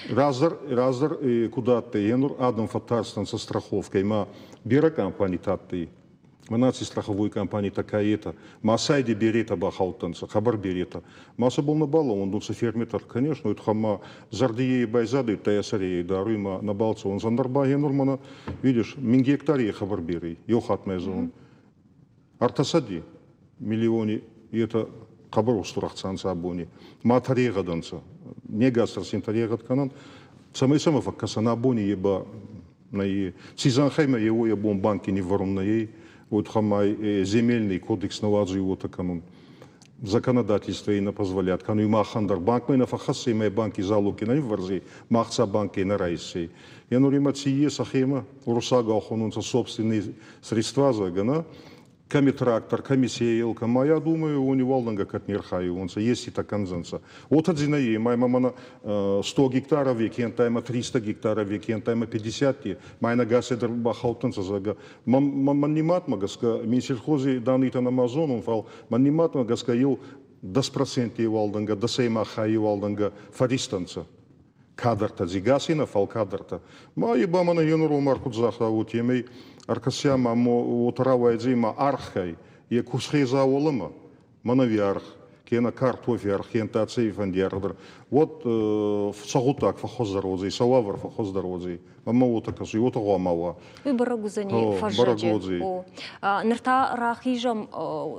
Раздӕр, раздӕр куд адтӕй, е нур адӕм фӕттарстӕнцӕ страховкӕй, ма берӕ компанитӕ адтӕй. Ма наци страховой компанитӕ ка етӕ, ма сайди беретӕ бахаудтӕнцӕ, хъӕбӕр беретӕ. Ма сӕбӕл нӕ балӕууӕндунцӕ фермертӕ, конечно, уотӕ ма зӕрди байзадӕй, ӕ сӕрей даруй ма нӕбал цӕунцӕ. Ӕндӕр ба гъенур мӕнӕ Видишь, мин гектари хабар берей, еу хатт мӕ зонун. Ӕртӕсӕди миллиони етӕ хъӕбӕр устур ӕхца ӕнцӕ абони. Ма тӕрегъӕд ӕнцӕ. Не гасдӕр син тӕрегъӕд кӕнӕн. Цӕмӕй сӕмӕ фӕккӕсӕн абони е ба нӕй. Ци зӕнхӕй ма еуе бон банки ниввӕрун нӕй, уотӕ ма земельный кодекс нӕ уадзуй уотӕ кӕнун. Законодательство не позволяет. Кӕнуй махӕн дӕр банкмӕ нӕ фӕххӕссей, мӕ банки залогки нӕ ниввӕрдзей, мах ца банки нӕ райссей. Е нур имӕ ци ес ӕхемӕ, уруссагау хонунцӕ собственные средства, зӕгъгӕ, нӕ? Кӕми трактор, кӕми сеялка, ма я думаю, уони уалдӕнгӕ кӕд не рхайуонцӕ, еститӕ кӕндзӕнцӕ. Уотӕ дзинӕй, ма ма мӕнӕ 100 гектаров кентай ма 300 гектаров кентай ма 50 ма ӕнӕ гасӕй дӕр бахаудтӕнцӕ, зӕгъгӕ. Мӕн нимадмӕ гӕсгӕ, Минсельхози данныйтӕ нӕма зонун, фал мӕн нимадмӕ гӕсгӕ еу 10 проценти уалдӕнгӕ, дӕсӕймаг хайи уалдӕнгӕ фӕристӕнцӕ. Кадӕртӕ дзигаси нӕ, фал кадӕртӕ. Ма е ба мӕнӕ енур Омар куд загъта, уотемӕй ӕркӕсиа ма уотӕ рауайдзӕй ма аргъхӕй, е ку схеза уӕлӕмӕ, мӕнӕуи аргъ, кенӕ картофи аргъ, кенӕ цийфӕнди аргъ дӕр, уӕд сӕ гъуддаг фӕххуӕздӕр уодзӕй, сӕ уавӕр фӕххуӕздӕр уодзӕй. Ӕма уотӕ кӕсуй, уотӕ гъуамӕ уа. Уый бӕрӕг уыдзӕни фӕззӕджы. Ныр та рахизӕм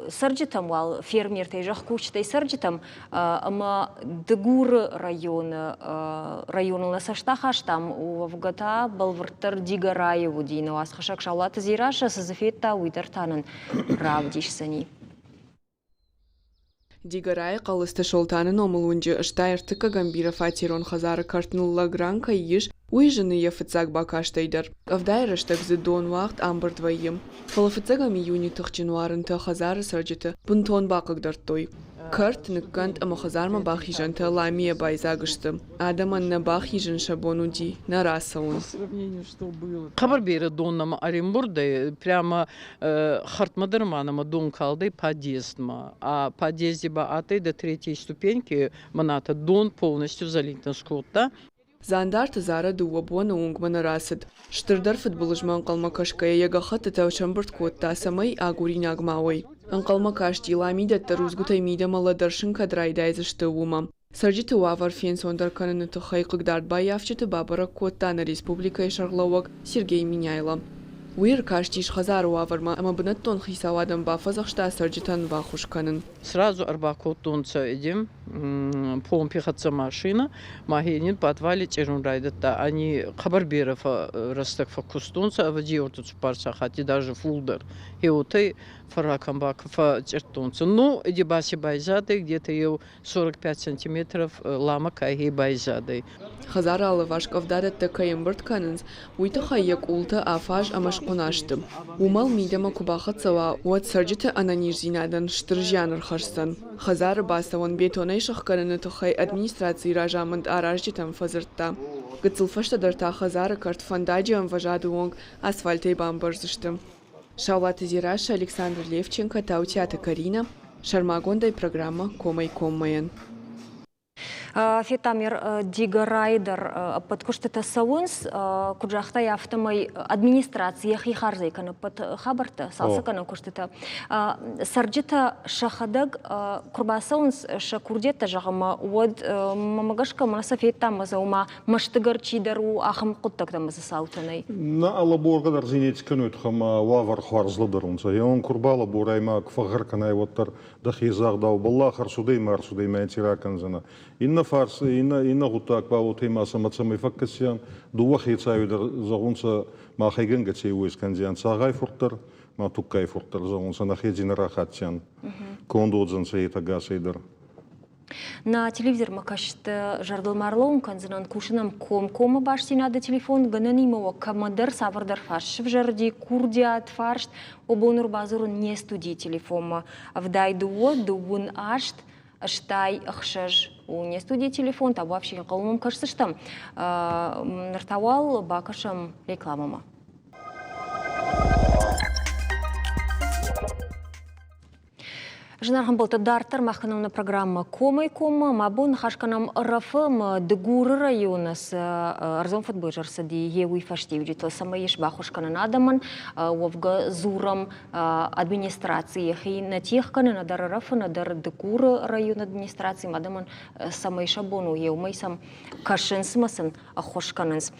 цӕрджытӕм уал, фермертӕй, зӕхкусджытӕй цӕрджытӕм ӕмӕ Дыгуры районы районыл нӕ цӕст ахастам, уӕвгӕ та бӕлвырддӕр Дигорайы уыди нӕ уацхӕссӕг Саулаты Дзерассӕ, цы дзы федта, уый дӕр та нын равдисдзӕни. Дигорайы Хъӕлыцты Солтаны номыл уынджы стай ӕртыккӕгӕм бирӕфатерон хӕдзары кӕрт ныллӕг ран кӕй ис, уый зыны йӕ фыццаг бакастӕй дӕр. Къӕвдайы рӕстӕг дзы дон уагъд ӕмбырд вӕййы. Фӕлӕ фыццӕгӕм июны тыхджын уарынтӕ хӕдзары цӕрджыты бынтон бахъыгдардтой. Кӕрт, ныккӕнд ӕмӕ хӕдзармӕ бахизӕнтӕ ламийӕ байдзаг сты. Адӕмӕн нӕ бахизын сӕ бон уыди, нӕ рацӕуын. Хъӕбӕр берӕ дон нӕмӕ ӕрӕмбурд ӕй, прямо хӕрдмӕ дӕр ма нӕмӕ дон калдӕй подъездмӕ. А подъезди ба адтӕй до третьей ступеньки, мӕнӕ дон полностью залить нас кодта. Дзандарты Зара дыууӕ боны уынгмӕ нӕ рацыд. Стырдӕр фыдбылызмӕ ӕнхъӕлмӕ кӕсгӕйӕ йӕ гӕххӕттытӕ сӕмбырд кодта, цӕмӕй агуринаг ма уой. Ӕнхъӕлмӕ касти, ламидӕттӕ рудзгуытӕй мидӕмӕ лӕдӕрсын кӕд райдайдзысты, уымӕ. Цӕрджыты уавӕр фенцондӕр кӕныны тыххӕй хъыгдардбаййафджыты бабӕрӕг кодта нӕ республикӕйы сӕргълӕууӕг Сергей Меняйло. Уый ӕркастис хӕдзары уавӕрмӕ ӕмӕ бынӕттон хицауадӕн бафӕдзӕхста цӕрджытӕн баххуыс кӕнын. Сразу ӕрбакодтонцӕ эди помпи хӕццӕ машинӕ, ма хе подвали цъерун райдӕдта. Ани хъӕбӕр берӕ рӕстӕг фӕккустонцӕ, ӕвӕдзи ӕртӕ-цуппар сахатти даже фулдӕр. Хеуотӕй фӕрракӕн-бакӕн фӕцъирдтонцӕ. Ну, эди ба си байзадӕй где-то еу 45 сантиметров лама кӕй байзадӕй. Хӕдзары алыварс къӕвдадӕттӕ кӕй ӕмбырд кӕнынц, уый тыххӕй йӕ къултӕ афаз ӕмӕ схъуына сты. Уымӕл мидӕмӕ куы бахӕццӕ уа, уӕд цӕрджыты ӕнӕниздзинадӕн стыр зиан ӕрхӕсдзӕн. Хӕдзары бацӕуӕн бетонӕй сӕхгӕныны тыххӕй администрацийы разамынд аразджытӕм фӕдзырдта. Гыццыл фӕстӕдӕр та хӕдзары кӕрт фӕндаджы ӕмвӕзады онг асфальтӕй бамбӕрздзысты. Саулаты Дзерассӕ, Александр Левченко, Таутиаты Каринӕ, сӕрмагондӕй программӕ Комӕй-коммӕйӕн. Федтам Дигорайы дӕр ӕппӕт куыстытӕ цӕуынц. Куыд загътай, афтӕмӕй администраци йӕхи хардзӕй кӕны ӕппӕт хабӕрттӕ, цалцӕггӕнӕн куыстытӕ. Цӕрджытӕ сӕхӕдӕг куы рбацӕуынц сӕ курдиӕттӕ зӕгъынмӕ, уӕд мӕмӕ гӕсгӕ мӕнӕ сӕ федтам ӕмӕ уымӕ мӕстыгӕр чидӕр у, ахӕм хъуыддӕгтӕ ӕмӕ дзы цаутӕ нӕй. Нӕ алӕборгӕ дӕр зинеци кӕнуй ӕма уавӕр хуарз лӕдӕрунцӕ. Еун ку рбалӕборай ма ку фӕгъгъӕр кӕнай, уӕддӕр дӕхе загъдау бӕллах ӕрцудӕй ма ӕрцудӕй ма еци ракӕндзӕнӕ. Иннӕ фарс, иннӕ, иннӕ гъуддаг ба уотӕ ма сӕмӕ цӕмӕй фӕккӕсиан, дууӕ хецауи дӕр зӕгъунцӕ, махӕй гӕнгӕ ци уес кӕндзиан, цагъай фурт дӕр ма туккай фурт дӕр зӕгъунцӕ, нӕхе зин рахатдзиан. Конд уодзӕнцӕ етӕ гасӕй дӕр. Нӕ телевизормӕ кӕсты зӕрдыл ма ӕрлӕууын кӕндзынӕн, кусын ӕм комкоммӕ бастдзинады телефон, гӕнӕнимӕ уӕ кӕмӕдӕр цавӕрдӕр фарст сывзӕрди, курдиат, фарст, уӕ бон ӕрбадзурын не студийы телефонмӕ. 72 38 86 у не студийы телефон, табуафси ӕнхъӕлмӕ кӕсдзыстӕм. Ныр та уал бакӕсӕм рекламӕмӕ. Зынаргъ ӕмбӕлттӕ, дарддӕр мах кӕнӕм нӕ программӕ Комӕй-коммӕ. Мӕ бон ныхас кӕнӕм РФ-мӕ Дыгуры районы цы ӕрдзон фыдбылыз ӕрцыди, йе уый фӕстиуджытыл, цӕмӕй ис баххуыс кӕнын адӕмӕн. Уӕвгӕ дзурӕм администраци йӕхи нӕ тигъ кӕны, нӕдӕр РФ-ы, нӕдӕр Дыгуры районы администрацимӕ адӕмӕн цӕмӕй сӕ бон у, еумӕ сӕм кӕсынц ӕмӕ сын ӕххуыс кӕнынц.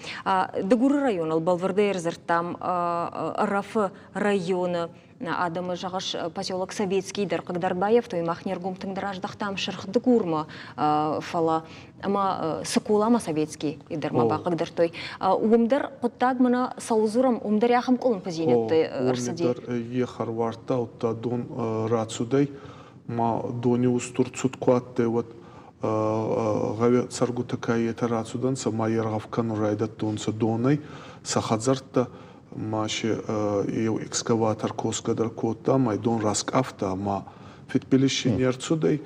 Дыгуры районыл бӕлвырдӕй ӕрдзырдтам РФ-ы районы адӕмы, зӕгъыс, поселок Советский дӕр хъыгдард баййӕфтой, мах не ргом тынгдӕр аздӕхтам Сырх Дыгурмӕ, фӕлӕ ӕмӕ Цыколамӕ Советский дӕр ма бахъыгдардтой. Уым дӕр хъуыддаг мӕнӕ цӕуыл дзурӕм, уым дӕр ахӕм къуылымпыдзинӕдтӕ ӕрцыди. Дӕр е хӕрвардта, удта дон рацудӕй, ма дони устур цуд ку адтӕй, уӕд гъӕуи цӕргутӕ ка етӕ рацудӕнцӕ, ма ергъӕв кӕнун райдӕдтонцӕ донӕй сӕ хӕдзӕрттӕ ма си еу экскаватор косгӕ дӕр кодта, ма дон раскъафта, ма фидбилиз си не рцудӕй,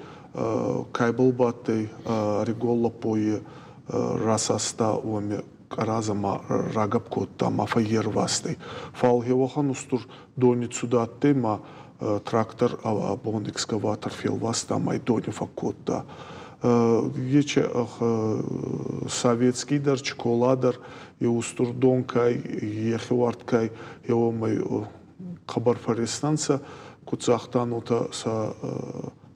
кайбӕл бадтӕй ӕригон лӕппойи расаста уоми къӕразӕ ма рагӕпп кодта, ма фӕййервазтӕй. Фал еуӕхӕн устур дони цуд адтӕй, ма трактор абон экскаватор фелваста ма дони фӕккодта. Ечи советский дӕр, Чкола дӕр, е устур дон кай, ехи уарт кай, е уомӕй хъӕбӕр фӕрреснӕнцӕ, куд загътан, уотӕ сӕ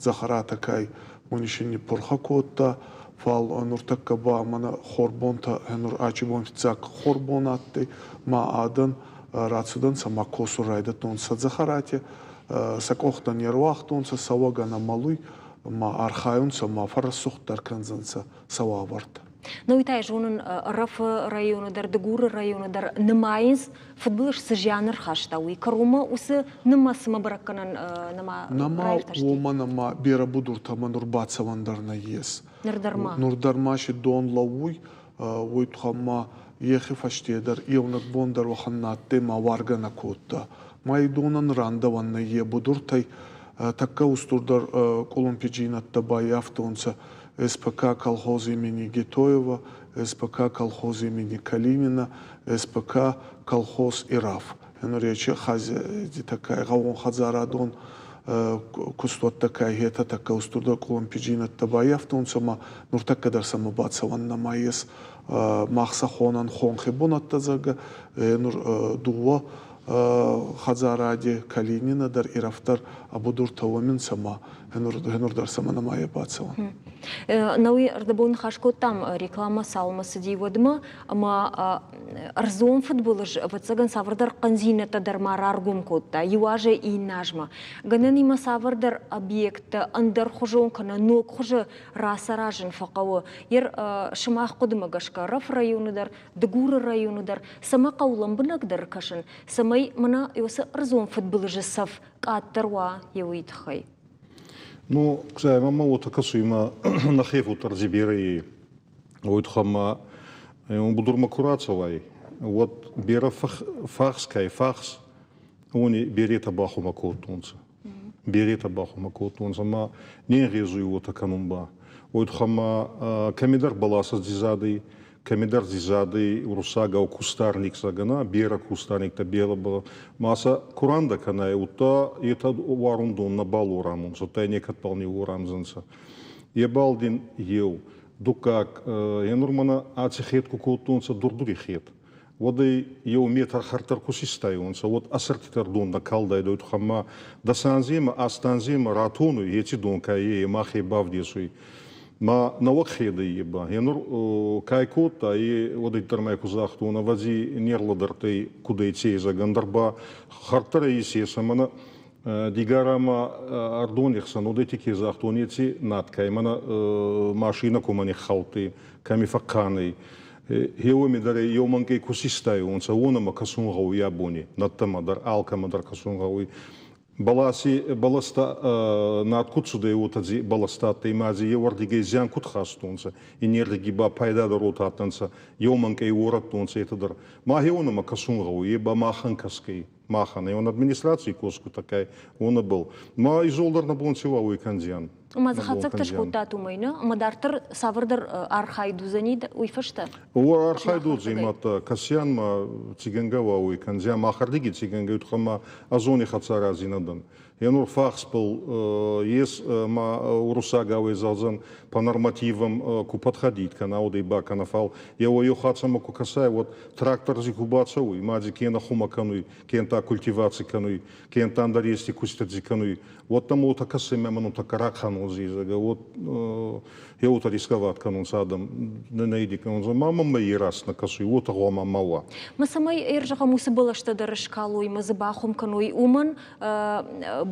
дзӕхӕратӕ кай, уони си ниппурхӕ кодта. Фал нуртӕккӕ ба мӕнӕ хорбонтӕ, нур ачи бон фиццаг хорбон адтӕй, ма адӕн рацудӕнцӕ ма косун райдӕдтонцӕ дзӕхӕрати, сӕ къохтӕ не руагътонцӕ, цӕуӕг ӕнӕмӕлуй, ма архайунцӕ, ма фӕррӕсугъддӕр кӕндзӕнцӕ сӕ уавӕртӕ. Ну и та зонын Ӕрӕфы районы дӕр, Дыгуры районы дӕр нымайынц, фыдбылыз цы зиан ӕрхаста, уый кӕронмӕ уыцы нымӕцмӕ бӕрӕггӕнӕн нӕма Нӕма, раиртӕсти? Уомӕн ӕма берӕ будуртӕмӕ нур бацӕуӕн дӕр нӕййес. Нур дӕр ма? Нур дӕр ма си дон лӕууй, уой туххӕн ма ехи фӕсте дӕр еунӕг бон дӕр уӕхӕн на адтӕй ма уаргӕ нӕ кодта. Ма и донӕн рандӕуӕн нӕййе будуртӕй. Тӕккӕ устурдӕр къулумпиджийнӕдтӕ баййафтонцӕ СПК колхоз имени Гетоева, СПК колхоз имени Калинина, СПК колхоз Ираф. Нуречи такая гъӕууонхӕдзарадон кустуӕттӕ кай хетӕ тӕккӕ устурдӕр къулумпиджийнӕдтӕ баййафтонцӕ ма нуртӕккӕ дӕр сӕмӕ бацӕуӕн нӕма ес. Мах сӕ хонӕн хонхи бунӕттӕ, зӕгъгӕ, нур дууӕ хӕдзаради Калинина дӕр Ирӕф дӕр будуртӕ уоми нцӕ ма гъенур дӕр сӕмӕ нӕма е бацӕуӕн. Науи ӕрдӕбон ныхас кодтам, реклама цалынмӕ цыди, уӕдмӕ, ӕмӕ ӕрдзон фыдбылыз, ӕвӕццӕгӕн, цавӕрдӕр хъӕндзинӕдтӕ дӕр ма раргом кодта иу азӕй иннӕ азмӕ. Гӕнӕнимӕ цавӕрдӕр объекттӕ ӕндӕрхуызон кӕнӕ ног хуызы рацаразын фӕхъӕуы. Ер сымах хъуыдымӕ гӕсгӕ Ӕрӕфы районы дӕр, Дыгуры районы дӕр цӕмӕ хъӕуы лӕмбынӕгдӕр кӕсын, цӕмӕй мӕнӕ уыцы ӕрдзон фыдбылызы цӕф къаддӕр уа йӕ уый тыххӕй? Ну, кстати, мама вот кӕсуй ма нӕхе фуддӕр берӕ уой туххӕн ма будурмӕ ку рацӕуай, уӕд берӕ фахс кӕй фахс, уони беретӕ бахумӕ кодтонцӕ. Беретӕ бахумӕ кодтонцӕ ма не нгъезуй уотӕ кӕнун ба. Уой туххӕн ма кӕмидӕр бӕласӕ дзизадӕй, кӕмидӕр дзизадӕй уруссагау кустарник зӕгъгӕ, берӕ кустарниктӕ берӕ ма сӕ ку рандӕ кӕнай, удта етӕ уарун дон нӕбал уорамунцӕ, удта некӕдбал ниууорамдзӕнцӕ. Ебал дин еу. Дуккаг, е нур мӕнӕ аци хед ку кодтонцӕ Дурдури хед, уӕд ӕй еу метр хӕрддӕр ку систайуонцӕ, уӕд ӕ сӕрти дон нӕ калдайдӕ, уой туххӕн ма дӕс анземӕ, аст анземӕ ратонуй, еци дон ка е, махе бавдесуй. Ма нӕуӕг хедӕй е ба. Е нур кай кодта, е уӕддӕр ма ку загътон, ӕвӕдзи не рлӕдӕрдтӕй куд ӕй цезӕг, ӕндӕр ба хӕрддӕр ӕй исесӕ, мӕнӕ Дигара ма Ӕрдони хсӕн уодӕйти ке загътон, еци над кӕй мӕнӕ машинӕ кумӕ ниххаудтӕй, кӕми фӕхъхъан ӕй. Еуеми дӕр еу мӕнкъей ку систайуонцӕ, уонӕмӕ кӕсун гъӕуй абони, нӕдтӕмӕ дӕр, алкӕмӕ дӕр кӕсун гъӕуй. Бӕласи бӕлӕстӕ над куд цудӕй, уотӕ дзи бӕлӕстӕ адтӕй ма дзи еуӕрдигӕй зиан куд хастонцӕ, иннердиги ба пайда дӕр уотӕ адтӕнцӕ, еу мӕнкъей уорӕдтонцӕ етӕ дӕр. Ма хеуонӕмӕ кӕсун гъӕуй, е ба махӕн кӕсгӕй. Махӕн он администраций косгутӕ кӕй уонӕбӕл. Ма изолдӕр нӕ бон ци уа, уой кӕндзиан. Ӕмӕ дзы хатдзӕгтӕ скодтат уымӕй, нӕ? Ӕмӕ дарддӕр цавӕрдӕр архайд уыдзӕни уый фӕстӕ? О, архайд уодзӕй, мадта кӕсиан ма ци гӕнгӕ уа, уой кӕндзиан. Махӕрдиги ци гӕнгӕ, уой ма ӕзони хӕццӕ арази нӕ дӕн. Е нур фахсбӕл ес ма уруссагау зӕгъдзӕн по нормативам ку подходить кӕна, уодӕй бакӕна, фал еуӕй-еу хатт ку кӕсай, уӕд трактор дзи ку бацӕуй, ма дзи кенӕ хумӕ кӕнуй, кенӕ культиваци кӕнуй, кенӕ ӕндӕр ести куститӕ дзи кӕнуй, уӕдта уотӕ кӕсай мӕ мӕн уотӕ ракӕнун зӕгъгӕ, уӕд е уотӕ рисковат кӕнунцӕ адӕм, нӕ иди кӕнунцӕ. Ма мӕмӕ е раст нӕ кӕсуй, уотӕ гъуама ма уа. Ма цӕмӕй ӕрзӕгъӕм уыцы бӕлӕстӕ дӕр скалой, ма дзы бахуым кӕной, уымӕн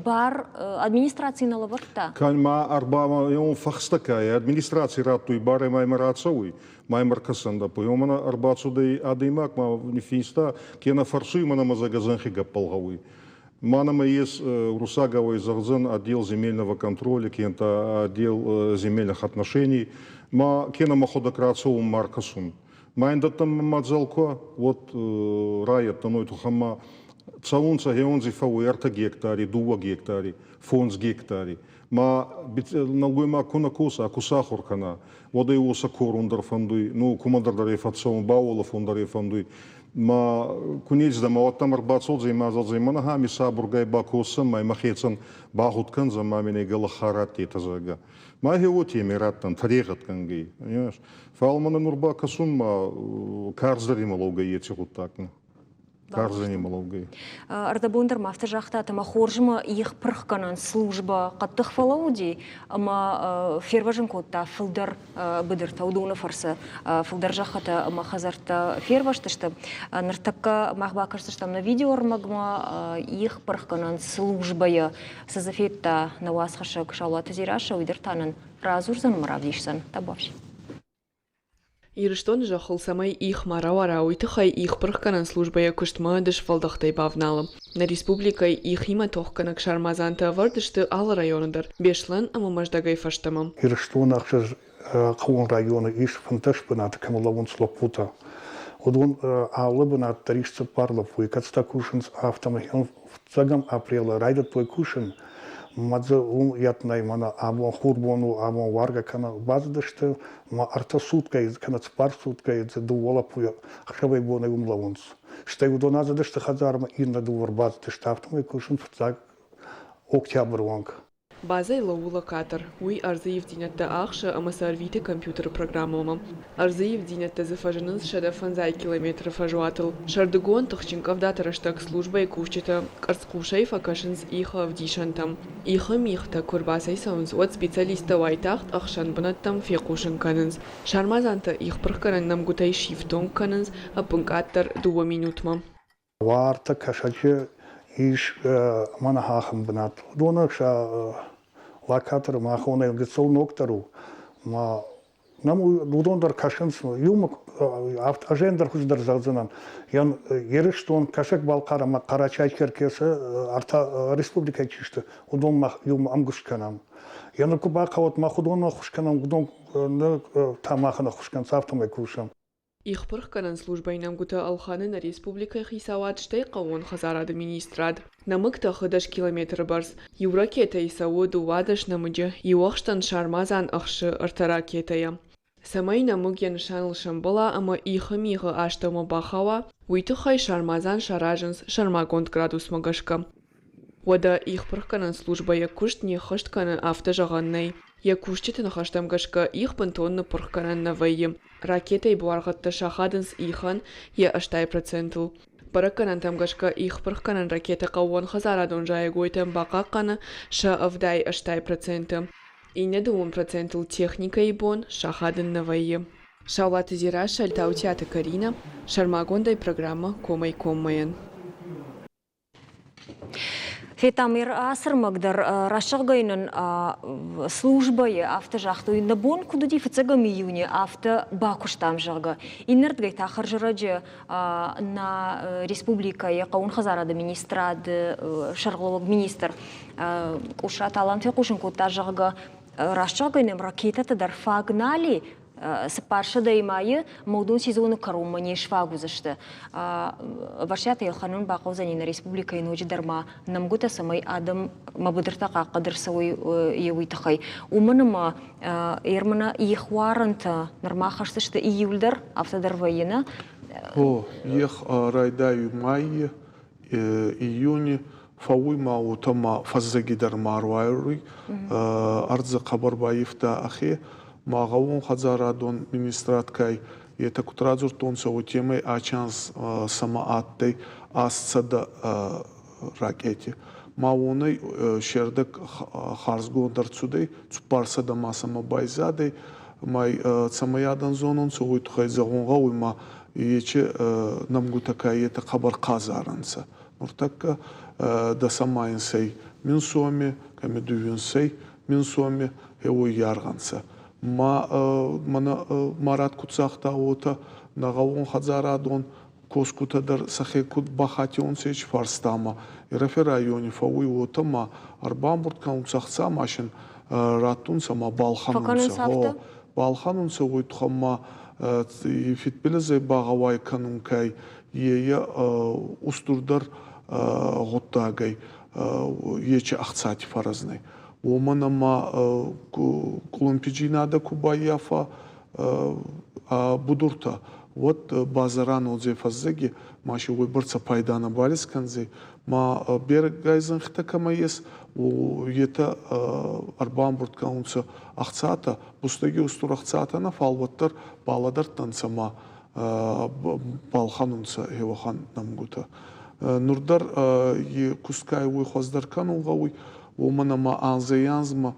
бар администраци нӕ лӕвӕрдта? Кӕн ма ӕрба фӕхстӕ кӕй администраци радтуй барӕ ма имӕ рацӕуй, ма имӕ ӕркӕсӕн дӕппуй. Уомӕн ӕрбацудӕй адӕймаг ма ниффинста, кенӕ фӕрсуй мӕнӕ мӕ зӕгӕ зӕнхи гӕппӕл гъӕуй. Ма нӕмӕ ес уруссагауӕй зӕгъдзӕн отдел земельного контроля, кенӕ отдел земельных отношений, ма кенӕ мӕхуӕдӕг рацӕун ма ӕркӕсун. Ма ин дӕттӕн мадзал ку, уӕд райӕттӕн уой туххӕн ма цӕунцӕ хеуондзи фӕууй ӕртӕ гектари, дууӕ гектари, фондз гектари. Ма нӕлгоймаг ку нӕ коса, ку сахур кӕна, уӕд ӕй уосӕ корун дӕр фӕндуй, ну, кумӕдӕр дӕр ӕй фӕццӕун, бауолӕфун дӕр ӕй фӕндуй. Ма ку нецдӕмӕ, уӕдта ӕрбацодзӕй ма зӕгъдзӕй, мӕнӕ ами сабургай бакосӕн, ма мӕхецӕн багъуд кӕндзӕн, ма мин ӕй гӕлӕхха раттетӕ, зӕгъгӕ. Ма хе уотемӕй раттӕн, тӕрегъӕдгӕнгӕй, понимаешь? Фал мӕнӕ нур ба кӕсун ма карздӕр имӕ лӕугӕй еци гъуддагмӕ. Карздӕр имӕ лӕугӕй. Ӕрдӕбон дӕр ма афтӕ загътат, ӕмӕ хорзмӕ их пырхгӕнӕн службӕ хъӕддых фӕлӕууыди ӕмӕ фервӕзын кодта фылдӕр быдыртӕ, уыдоны фӕрцы фылдӕр зӕххытӕ ӕмӕ хӕдзӕрттӕ фервӕзтысты. Ныртӕккӕ мах бакӕсдзыстӕм нӕ видеоӕрмӕгмӕ их пырхгӕнӕн службӕйы цы дзы федта нӕ уацхӕссӕг Саулаты Дзерассӕ, уый дӕр та нын радзурдзӕн ӕмӕ равдисдзӕн. Табуафси. Ирыстоны зӕххыл цӕмӕй их ма рауара, уый тыххӕй ихпырхгӕнӕн службӕ йӕ куыстмӕ дысфӕлдӕхтӕй бавналы. Нӕ республикӕйы ихимӕ тохгӕнӕг сармадзантӕ ӕвӕрд сты алы районы дӕр, Беслӕн ӕмӕ Мӕздӕгӕй фӕстӕмӕ. Ирыстоны ӕхсӕз хъӕууон районы ис 15 бынаты, кӕм лӕууынц лӕппутӕ. Уыдон алы бынат дӕр ис цыппар лӕппуйы, кӕцытӕ кусынц афтӕмӕй. Фыццӕгӕм апрелы райдыдтой кусын, мӕ дзы уым йӕтнӕй мӕнӕ абон хурбон у, абон уаргӕ кӕнӕ бацыдысты, мӕ ӕртӕ суткӕйы кӕнӕ цыппар суткӕйы дзы дыууӕ лӕппуйы ӕхсӕвӕй-бонӕй уым лӕууынц. Стӕй уыдон ацыдысты хӕдзармӕ, иннӕ дыууӕ ӕрбацыдысты, афтӕмӕй кусын фыццаг октябры онг. Базӕйы лӕууы локатор, уый ӕрдзы ивддзинӕдтӕ ахсы ӕмӕ сӕ ӕрвиты компьютеры программӕмӕ. Ӕрдзы ивддзинӕдтӕ дзы фӕзынынц 150 километры фӕзуатыл. Сӕрдыгон тыхджын къӕвдаты рӕстӕг службӕйы кусджытӕ къӕрцхъусӕй фӕкӕсынц ихы ӕвдисӕнтӕм. Ихы мигътӕ куы ӕрбацӕйцӕуынц, уӕд специалисттӕ уайтагъд ӕхсӕн бынӕттӕм фехъусын кӕнынц. Сармадзантӕ ихпырхгӕнӕн нӕмгуытӕй сифтонг кӕнынц ӕппынкъаддӕр дыууӕ минутмӕ. Уартӕ Кӕсӕджы ис мӕнӕ ахӕм бынат. Уыдоны сӕ локаторы махонӕй гыццыл ногдӕр у. Ма нӕм уыдон дӕр кӕсынц иумӕ ӕз ӕндӕр хуыздӕр зӕгъдзынӕн. Ирыстон, Кӕсӕг-Балхъар ӕмӕ Къарачай-Черкесы ӕртӕ республикӕйы чи сты, уыдон мах иумӕ ӕмгуыст кӕнӕм. Йӕ ныр куы бахъӕуӕд, мах уыдонӕн ӕххуыс кӕнӕм, уыдон та махӕн ӕххуыс кӕнынц, афтӕмӕй кусӕм. Ихпырхгӕнӕн службӕйы нӕмгуытӕ ӕлхӕны нӕ республикӕйы хицауад, стӕй хъӕууон хӕдзарады министрад. Нӕмыг тӕхы дӕс километры бӕрц. Иу ракетӕйы цӕуы 12 нӕмыджы, иу ӕхстӕн сармадзан ӕхсы ӕртӕ ракетӕйӕ. Цӕмӕй нӕмыг йӕ нысаныл сӕмбӕла ӕмӕ ихы мигъы астӕумӕ бахауа, уый тыххӕй сармадзан саразынц сӕрмагонд градусмӕ гӕсгӕ. Уӕдӕ ихпырхгӕнӕн службӕ йӕ куыст не ххӕст кӕны, афтӕ зӕгъӕн нӕй. Йӕ кусджыты ныхӕстӕм гӕсгӕ, их бынтон ныппырх кӕнӕн нӕ вӕййы. Ракетӕйы буаргъӕдтӕ сахадынц ихӕн йӕ 80 процентыл. Бӕрӕггӕнӕнтӕм гӕсгӕ, ихпырхгӕнӕн ракетӕ хъӕууонхӕдзарадон зайӕгойтӕн бахъахъхъӕны сӕ 70-80 проценты. Иннӕ дыууын процентыл техникӕйы бон сахадын нӕ вӕййы. Саулаты Дзерассӕ, Таутиаты Каринӕ, сӕрмагондӕй программӕ Комӕй-коммӕйӕн. Федтам ацы ӕрмӕг дӕр рӕсугъдӕй нын службӕйы афтӕ загътой, нӕ бон куыд уыди фыццӕгӕм июны, афтӕ бакуыстам, зӕгъгӕ. Иннӕрдыгӕй та хӕрзӕрӕджы нӕ республикӕйы хъӕууон хӕдзарады министрады сӕргълӕууӕг министр Къусраты Алан фехъусын кодта, зӕгъгӕ, раст зӕгъгӕ нӕм ракетӕтӕ дӕр фаг нал и, цыппарсӕдӕйы мӕйы модон сезоны кӕронмӕ не сфаг уыдзысты. Ӕвӕстиатӕй ӕлхӕнын бахъӕудзӕни нӕ республикӕйы ноджыдӕр ма нӕмгуытӕ, цӕмӕй адӕм ма быдыртӕ хъахъхъӕд ӕрцӕуой уый тыххӕй. Уымӕн ӕмӕ ермӕнӕ ихуарӕнтӕ нырма хӕсдзысты июль дӕр, афтӕ дӕр вӕййы, нӕ? О, ех райдайы майы, июни фӕууй ма уотӕ ма фӕззӕги дӕр ма ӕруайуй. Ӕрдзӕ хъӕбӕр баййивта ӕхе. Ма гъӕууонхӕдзарадон министрад кӕй, етӕ куд радзурдтонцӕ, уотемӕй ачи анз сӕмӕ адтӕй 800 ракети. Ма уонӕй се рдӕг харзгонд ӕрцудӕй, 400 ма сӕмӕ байзадӕй. Ма цӕмӕй адӕн зононцӕ, уой туххӕй зӕгъун гъӕуй, ма ечи нӕмгутӕ ка етӕ хъӕбӕр хъазар ӕнцӕ. Нуртӕккӕ дӕсӕмайнсӕй мин соми, кӕми дууинсӕй мин соми, уой аргъ ӕнцӕ. Ма мӕнӕ Марат куд загъта, уотӕ нӕ гъӕууонхӕдзарадон косгутӕ дӕр сӕхе куд бахатионцӕ ечи фарстамӕ. Ирӕфи райони фӕууй уотӕ ма ӕрбамбурд кӕнунцӕ ӕхца машин раттунцӕ ма балхӕнунцӕ. Балхӕнунцӕ уой туххӕн ма фидбилизӕй багъӕуай кӕнун кӕй е устурдӕр гъуддагӕй ечи ӕхцати фӕрӕзнӕй. Уомӕн ӕма къулумпиджийнадӕ ку баййафа будуртӕ, Уӕд базарӕн уодзӕй фӕззӕги, ма си уойбӕрцӕ пайда нӕбал искӕндзӕй. Ма берӕгай зӕнхитӕ кӕмӕ ес, етӕ ӕрбамбурд кӕнунцӕ ӕхцатӕ, бустӕги устур ӕхцатӕ нӕ, фал уӕддӕр балӕдӕрдтӕнцӕ ма балхӕнунцӕ хеуӕхӕн нӕмгутӕ. Нур дӕр е кустгай уой хуӕздӕр кӕнун гъӕуй, уомӕн ӕма анзӕй-анзмӕ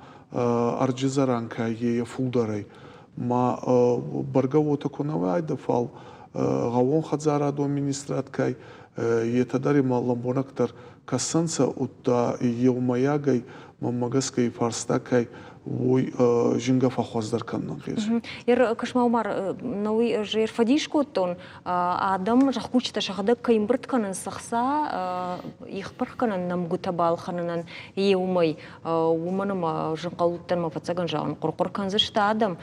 ӕрджизӕрӕн ка е фулдӕр ӕй. Ма бӕргӕ уотӕ ку нӕ уайдӕ, фал гъӕууонхӕдзарадон министрад ка етӕ дӕр имӕ лӕмбунӕгдӕр кӕсӕнцӕ, удта еумӕйагӕй мӕнмӕ гӕсгӕ и фарста ка уой зингӕ фӕххуӕздӕр кӕнун ӕнгъезуй. Ер Кашмаумар, науи ӕз ӕрфӕдис кодтон, адӕм зӕхкусджытӕ сӕхӕдӕг кӕй ӕмбырд кӕнынц ӕхца ихпырхгӕнӕн нӕмгуытӕ балхӕнынӕн еумӕй, уымӕн ӕмӕ зынхъӕлуттӕн мӕ фӕццӕгӕн зӕгъын, хъуыр-хъуыр кӕндзысты адӕм,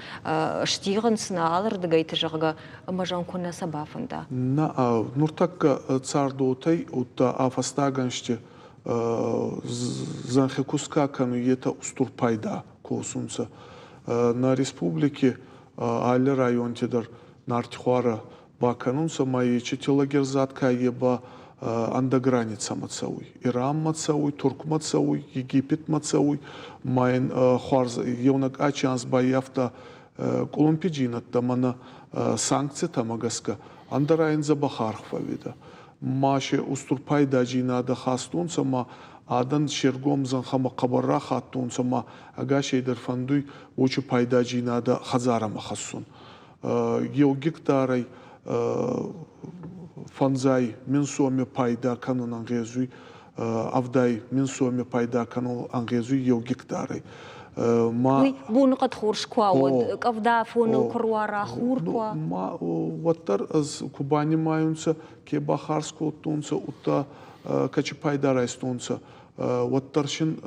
стигъынц нӕ алырдыгӕйты, зӕгъгӕ, ӕмӕ зӕгъын куы нӕ сӕ бафӕнда. Нӕ, нуртӕккӕ цардуотӕй, удта ӕ фӕстаг ӕнзти зӕнхи куст ка кӕнуй, етӕ устур пайда косунцӕ. Нӕ республики алли районти дӕр нартихуарӕ бакӕнунцӕ ма ечи лагерзад ка е ба ӕндӕр границӕмӕ цӕуй. Иранмӕ цӕуй, Туркмӕ цӕуй, Египетмӕ цӕуй. Ма ин хуарз еунӕг ачи анз баййафта къулумпиджийнӕдтӕ мӕнӕ санкцитӕмӕ гӕсгӕ, ӕндӕра ин дзӕбӕх аргъ фӕууидӕ. Ма се устур пайдаджийнадӕ хастонцӕ ма адӕн се ргом зӕнхӕмӕ хъӕбӕр рахаттонцӕ ма ӕгасейдӕр фӕндуй уочи пайдаджийнадӕ хӕдзарӕмӕ хӕссун. Еу гектарӕй 50 000 соми пайда кӕнун ӕнгъезуй, 70 000 соми пайда кӕнун ӕнгъезуй еу гектарӕй. Ма Уый боныхъӕд хорз куы уа, уӕд къӕвда афоныл куы руара, хур куы уа. Ма уӕддӕр ӕз ку банимайунцӕ, ке бахарз кодтонцӕ, удта кӕчи пайда райстонцӕ, уӕддӕр син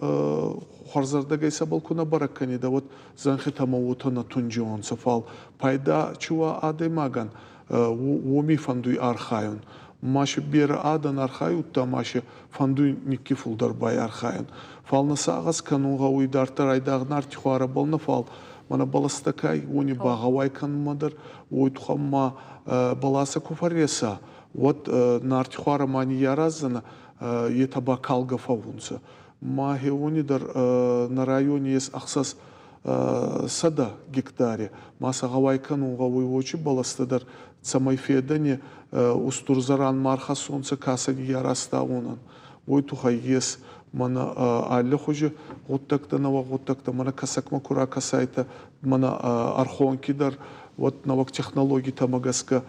хуӕрзӕрдӕгӕй цӕбӕл ку нӕ бӕрӕг кӕнидӕ, уӕд зӕнхитӕмӕ уотӕ нӕ тунджионцӕ, фал пайда чи уа адӕймагӕн, уоми фӕндуй архайун. Ма си берӕ адӕн архайудта, ма си фӕндуй никки фулдӕр байархайун. Фал нӕ сагъӕс кӕнун гъӕуй идарддӕр айдагъ нартихуарӕбӕл нӕ, фал мӕнӕ бӕлӕстӕ кай, уони багъӕуай кӕнунмӕ дӕр, уой туххӕн ма бӕласӕ ку фӕрреса, уӕд нартихуарӕ ма ниййараздзӕнӕ, етӕ ба калгӕ фӕуунцӕ. Ма хеуони дӕр нӕ райони ес 600 гектари. Ма сӕ гъӕуай кӕнун гъӕуй уочи бӕлӕстӕ дӕр, цӕмӕй федӕни устур зӕран ма рхӕссонцӕ кӕсӕги арӕзта уонӕн. Уой туххӕй ес мӕнӕ аллихузи гъуддӕгтӕ, нӕуӕг гъуддӕгтӕ, мӕнӕ кӕсӕгмӕ ку ракӕсайтӕ, мӕнӕ Ӕрхонки дӕр уӕд нӕуӕг технологитӕмӕ гӕсгӕ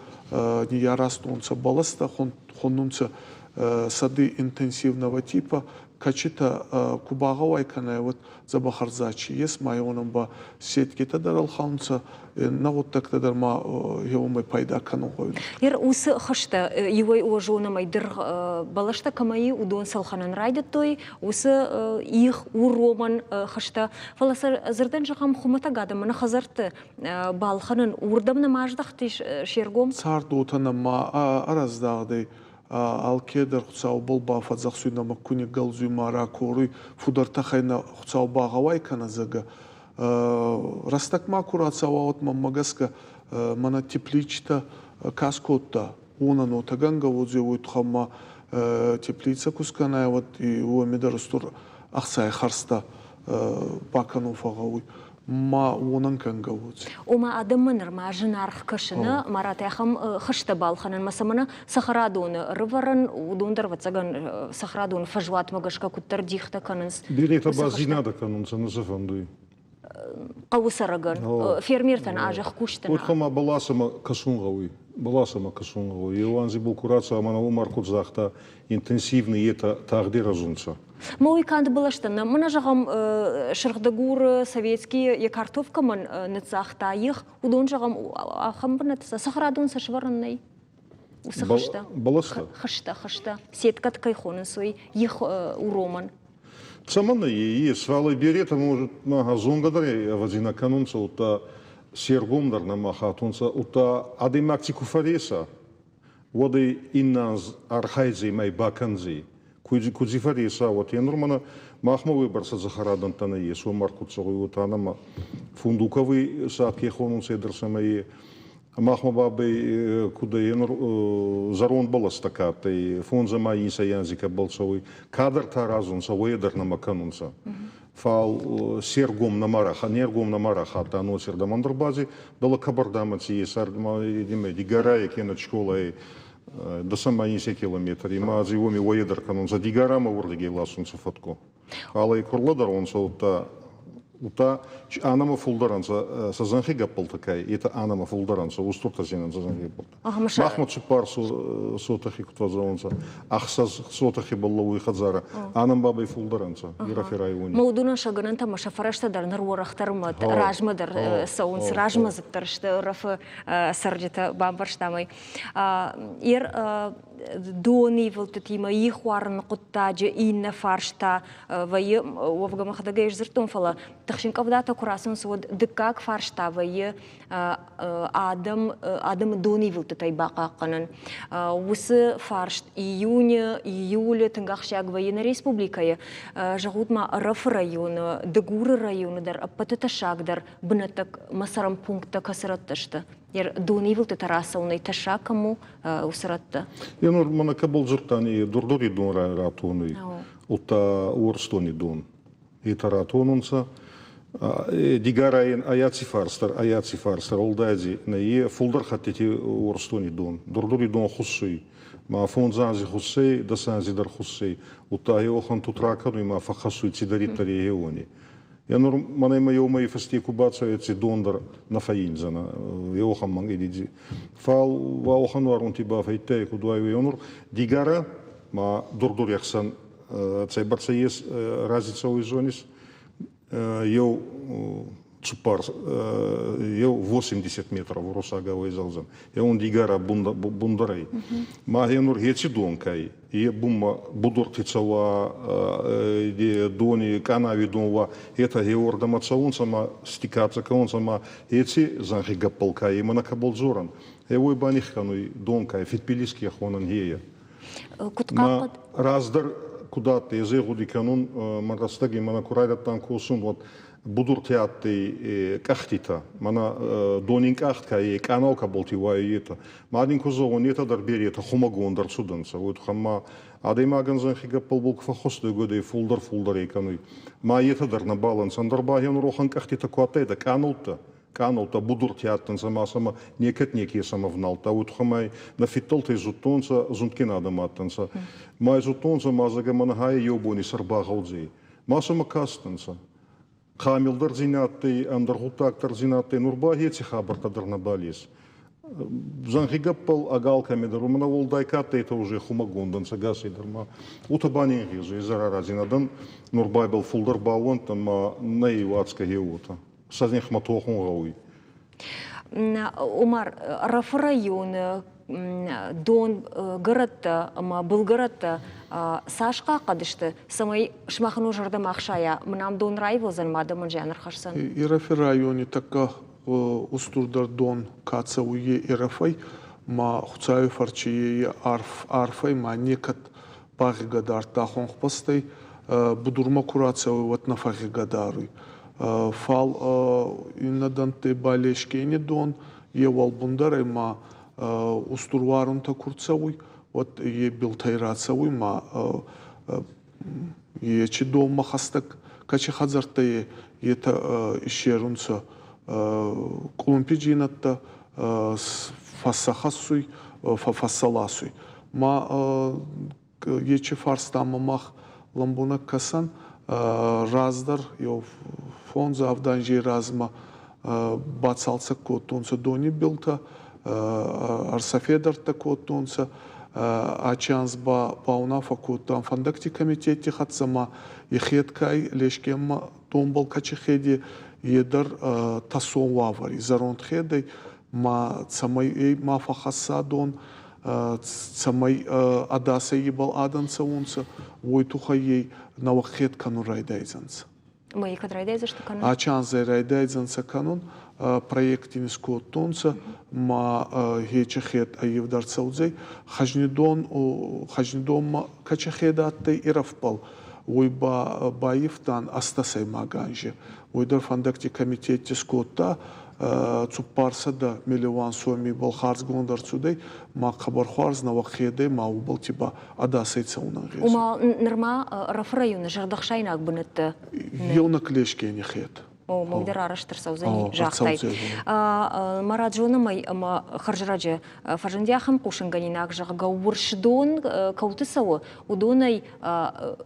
ниййаразтонцӕ бӕлӕстӕ, хуннунцӕ сады интенсивного типа, кӕчитӕ ку багъӕуай кӕнай, уӕд дзӕбӕх ӕрдзӕ ес, ма уонӕн ба сеткитӕ дӕр ӕлхӕнунцӕ, нӕ гъуддӕгтӕ дӕр ма уомӕй пайда кӕнун гъӕуй. Ер уыцы хызтӕ иуӕй о зонӕмӕй дыргъ бӕлӕстӕ кӕмӕ и, уыдон цӕлхӕнӕн райдыдтой, уыцы их уромӕн хызтӕ. Фӕлӕ сӕ дзырдӕн зӕгъӕм, хуымӕтӕг адӕмы нӕ хӕдзӕртты балхӕнын уырдӕм нӕма аздӕхтис се ргом? Цард уотӕ нӕма ӕрӕздагъдӕй алкедӕр Хуцаубӕл бафӕдзӕхсуй нӕмӕ ку ниггӕлдзуй ма ракоруй, фудӕртӕхӕй нӕ Хуцау багъӕуай кӕнӕ, зӕгъгӕ. Рӕстӕг ма ку рацӕуа, уӕд мӕнмӕ гӕсгӕ мӕнӕ тепличитӕ ка скодта, уонӕн уотӕгӕнгӕ уодзӕй, уой туххӕн ма теплицӕ ку скӕнай, уӕд уоми дӕр устур ӕхцай хӕрзтӕ бакӕнун фӕгъгъӕуй. Ма уонӕн кӕнгӕ уодзӕй. Ома адӕммӕ нырма зынаргъ кӕсыны, ма ратӕхӕм хызтӕ балхӕнынмӕ, цӕмӕн цӕхӕрадоны рывӕрын, уыдон дӕр, ӕвӕццӕгӕн, цӕхӕрадоны фӕзуатмӕ гӕсгӕ куыддӕр дихтӕ кӕнынц. Беретӕ ба зийнадӕ кӕнунцӕ, нӕ сӕ фӕндуй. Хъӕуы цӕрӕгӕн, фермертӕн азӕхкустӕн. Уотӕ ма бӕласӕмӕ кӕсун гъӕуй. Бӕласӕмӕ кӕсун гъӕуй. Еу анзи бокурацӕ ӕма Умар куд загъта, интенсивный етӕ тагъд ирӕзунцӕ. Ма уый канд бӕлӕстӕ нӕ. Мӕнӕ зӕгъӕм, Сырхдыгуры Советский йӕ картоф кӕмӕн ныццагъта, их, уыдон, зӕгъӕм, ахӕм бынӕтты сӕ цӕхӕрадон сӕ сӕвӕрын нӕй. Уыцы хызтӕ. Бӕлӕстӕ? Хызтӕ, хызтӕ. Сеткӕт кӕй хонынц, уый их уромӕн. Цӕмӕн ес, фалӕ беретӕ, может, зонгӕ дӕр ӕвӕдзи нӕ кӕнунцӕ, удта се ргом дӕр нӕма хатунцӕ, удта адӕймаг ци ку фӕреса, уӕд ӕй иннӕ анз архайдзӕй ма бакӕндзӕй. Кудзи фӕреса, уотӕ нур мӕнӕ махмӕ уойбӕрцӕ дзӕхӕрадӕнттӕ нӕййес, уомӕ куд зӕгъуй, уотӕ нӕмӕ Фундукови сад ке хонунцӕ, дӕр сӕмӕ е. Махмӕ бабӕй куд ӕй нур зӕронд бӕлӕстӕ ка адтӕй, фондз ӕма инсӕй анзи кӕбӕл цӕуй, кадӕртӕ аразунцӕ, уойӕ дӕр нӕмӕ кӕнунцӕ. Фал се ргом нӕма не ргом нӕма рахатта ноцирдӕм ӕндӕр бази, дӕлӕ кӕбӕрдӕмӕ ци ес, ардӕмӕ Дигорайӕ кенӕ Чколайӕй дӕсӕмӕ инсӕй километри, ма зи уоми уойӕ дӕр кӕнунцӕ, Дигарамӕ уордигӕй ласунцӕ фӕткъу. Фал ӕй ку рлӕдӕронцӕ, удта удта анӕмӕ фулдӕр ӕнцӕ сӕ зӕнхи гӕппӕлтӕ ка етӕ анӕмӕ фулдӕр ӕнцӕ, устуртӕ зинӕнцӕ зӕнхи гӕппӕлтӕ. Махмӕ цуппар сотӕхи куд фӕззӕгъунцӕ, ӕхсӕз сотӕхи бӕллӕуй хӕдзарӕ, анӕн бабӕй фулдӕр ӕнцӕ Ирӕфи райони. Ма уыдонӕн сӕ гӕнӕнтӕ ӕмӕ сӕ фӕрӕзтӕ дӕр ныр уӕрӕхдӕр ӕмӕ размӕ дӕр цӕуынц, размӕдзыддӕр сты Ӕрӕфы цӕрджытӕ, бамбӕрстам ӕй. Ер донивылдтытимӕ их уарыны хъуыддаджы иннӕ фарста вӕййы, уӕвгӕ мӕхӕдӕг ӕй сдзырдтон, фӕлӕ тыхджын къӕвдатӕ куы рацӕуынц, уӕд дыккаг фарста вӕййы адӕм, адӕмы донивылдтытӕй бахъахъхъӕнын. Уыцы фарст июны, июлы тынг ахсджиаг вӕййы нӕ республикӕйы. Зӕгъут ма, Ӕрӕфы районы, Дыгуры районы дӕр ӕппӕты тӕссагдӕр бынӕттӕ мӕ цӕрӕн пункттӕ кӕцы рӕтты сты? Донивылдтытӕ рацӕуынӕй тӕссаг кӕм у, уыцы рӕтты? Е нур мӕнӕ кӕбӕл дзурдтан, е Дурдури дон ратонуй, удта Уорсдони дон. Етӕ ратонунцӕ. Дигарайӕн аяци фарстӕр, аяци фарстӕр уӕлдайдзи нӕ е фулдӕр хӕттити Уорсдони дон. Дурдури дон хуссуй. Ма фондз анзи хуссей, дӕс анзи дӕр хуссей. Удта е уӕхӕн тут ракӕнуй ма фӕххӕссуй цидӕриддӕр е уони. Е нур мӕнӕ ма еу мӕйи фӕсте ку бацӕуй, еци дон дӕр нӕ фӕййиндзӕнӕ. Еуӕхӕн мӕнгӕ Фал уӕхӕн уарунти ба фӕййидтай, куд уайуй. Нур Дигара ма Дур-Дури ӕхсӕн цӕйбӕрцӕ ес рази цӕуй зонис, еу цуппар еу 80 метров урусагау зӕгъдзӕн. Еун Дигара бундӕрӕй. Ма нур еци дон кай е бунмӕ будурти цӕуа, дони, къанави дон уа, етӕ еуӕрдӕмӕ цӕунцӕ ма стикацӕ кӕнунцӕ ма еци зӕнхи гӕппӕл ка имӕ нӕ кӕбӕл дзорӕн. Е уой ба нихкӕнуй дон кай, фидбилиз ке хонӕн гьейӕ. Куд хъахъхъӕд? Раздӕр куд адтӕй, ӕз гъуди кӕнун, мӕ рӕстӕги мӕнӕ ку райдӕдтан косун, уӕд будурти адтӕй къӕхтитӕ, мӕнӕ донин къахт ка е, къанау кӕбӕлти уайуй, етӕ. Ма дин ку зӕгъон, етӕ дӕр беретӕ хумӕгонд ӕрцудӕнцӕ. Уой туххӕн ма адӕймагӕн зӕнхи гӕппӕлбӕл ку фӕххуӕстуй, уӕд ӕй фулдӕр-фулдӕрӕй кӕнуй. Ма етӕ дӕр нӕбал ӕнцӕ. Ӕндӕр ба хе рохӕн къӕхтитӕ ку адтайдӕ, къанӕуттӕ, къанӕуттӕ будурти адтӕнцӕ ма сӕмӕ некӕд неке сӕмӕ вналдта. Уой туххӕн ма нӕ фидтӕлтӕй зудтонцӕ, зундгин адӕм адтӕнцӕ. Ма зудтонцӕ, ма зӕгъӕ, мӕнӕ хай еу бони сӕр багъӕудзӕй. Ма сӕмӕ кастӕнцӕ. Камилдӕрдзийнӕдтӕй, ӕндӕр гъуддагдӕрдзийнӕдтӕй нур ба еци хабӕрттӕ дӕр нӕбал ес. Зӕнхи гӕппӕл ӕгал кӕмидӕр, уомӕн уӕлдай ка адтӕй, етӕ уже хумӕгонд ӕнцӕ ӕгасӕй дӕр ма. Уотӕ ба не нгъезуй изӕрарадзийнадӕн, нур ба ибӕл фулдӕр баууӕндтӕн ма нӕ уадзгӕ гье уотӕ. Сӕ нихмӕ тохун гъӕуй. Омар, Ӕрӕфы районы донгӕрӕттӕ ӕмӕ былгӕрӕттӕ цас хъахъхъӕд сты, цӕмӕй сымахӕн уӕ зӕрдӕмӕ ӕхсайа, мын ам дон раивылдзӕн, ма адӕмӕн зиан ӕрхӕсдзӕн? Ирӕфи райони тӕккӕ устурдӕр дон ка цӕуй, е Ирӕфӕй, ма Хуцауи фӕрчи е арф арфӕй ма некӕд багъигӕ дардта хонхбӕстӕй, будурмӕ ку рацӕуй, уӕд нӕ фӕгъигӕ даруй. Фал иннӕ дӕнттӕй ба Лескени дон е уӕлбундӕрӕй ма устур уарунтӕ ку рцӕуй, уӕд е билтӕй рацӕуй ма ечи донмӕ хӕстӕг кӕци хӕдзӕрттӕ етӕ иссерунцӕ къулумпиджийнӕдтӕ фӕссӕхӕссуй, фӕссӕласуй. Ма ечи фарстамӕ мах лӕмбунӕг кӕсӕн. Раздӕр еу фондз-авд анзей размӕ бацалцӕг кодтонцӕ дони билтӕ, ӕрсӕфедӕрттӕ кодтонцӕ. Ачи анз ба баунаффӕ кодтан фӕндӕгти комитетти хӕццӕ ма и хедкай Лескенмӕ донбӕл кӕчи хеди, е дӕр тӕссон уавӕри зӕронд хедӕй ма цӕмӕй ӕй ма фӕххӕсса дон, цӕмӕй ӕдасӕй ибӕл адӕн цӕунцӕ, уой туххӕй ей нӕуӕг хед кӕнун райдайдзӕнцӕ. Мӕйы кӕд райдайдзысты кӕнын? Ачи анзӕй райдайдзӕнцӕ кӕнун, проект ин искодтонцӕ, ма хечи хед ӕййивд ӕрцӕудзӕй. Хӕзнидон, Хӕзнидонмӕ кӕчи хед адтӕй Ирӕфбӕл, уой ба байивтан ӕстӕсӕймаг анзи. Уой дӕр фӕндӕгти комитет искодта. 400 миллион сомибӕл харзгонд ӕрцудӕй, ма хъӕбӕр хуарз нӕуӕг хедӕй ма уобӕлти ба ӕдасӕй цӕун ӕнгъезуй. Ома нырма Ӕрӕфы районы зӕрдӕхсаинаг бынӕттӕ Еунӕг Лескени хед. О, мой дӕр арӕзт ӕрцӕудзӕни, загътай. Марат, зонӕм ӕй, ӕмӕ хӕрзраджы фӕзынди ахӕм хъусынгӕнинаг, зӕгъгӕ, Урсдон кӕуты цӕуы, уыдонӕй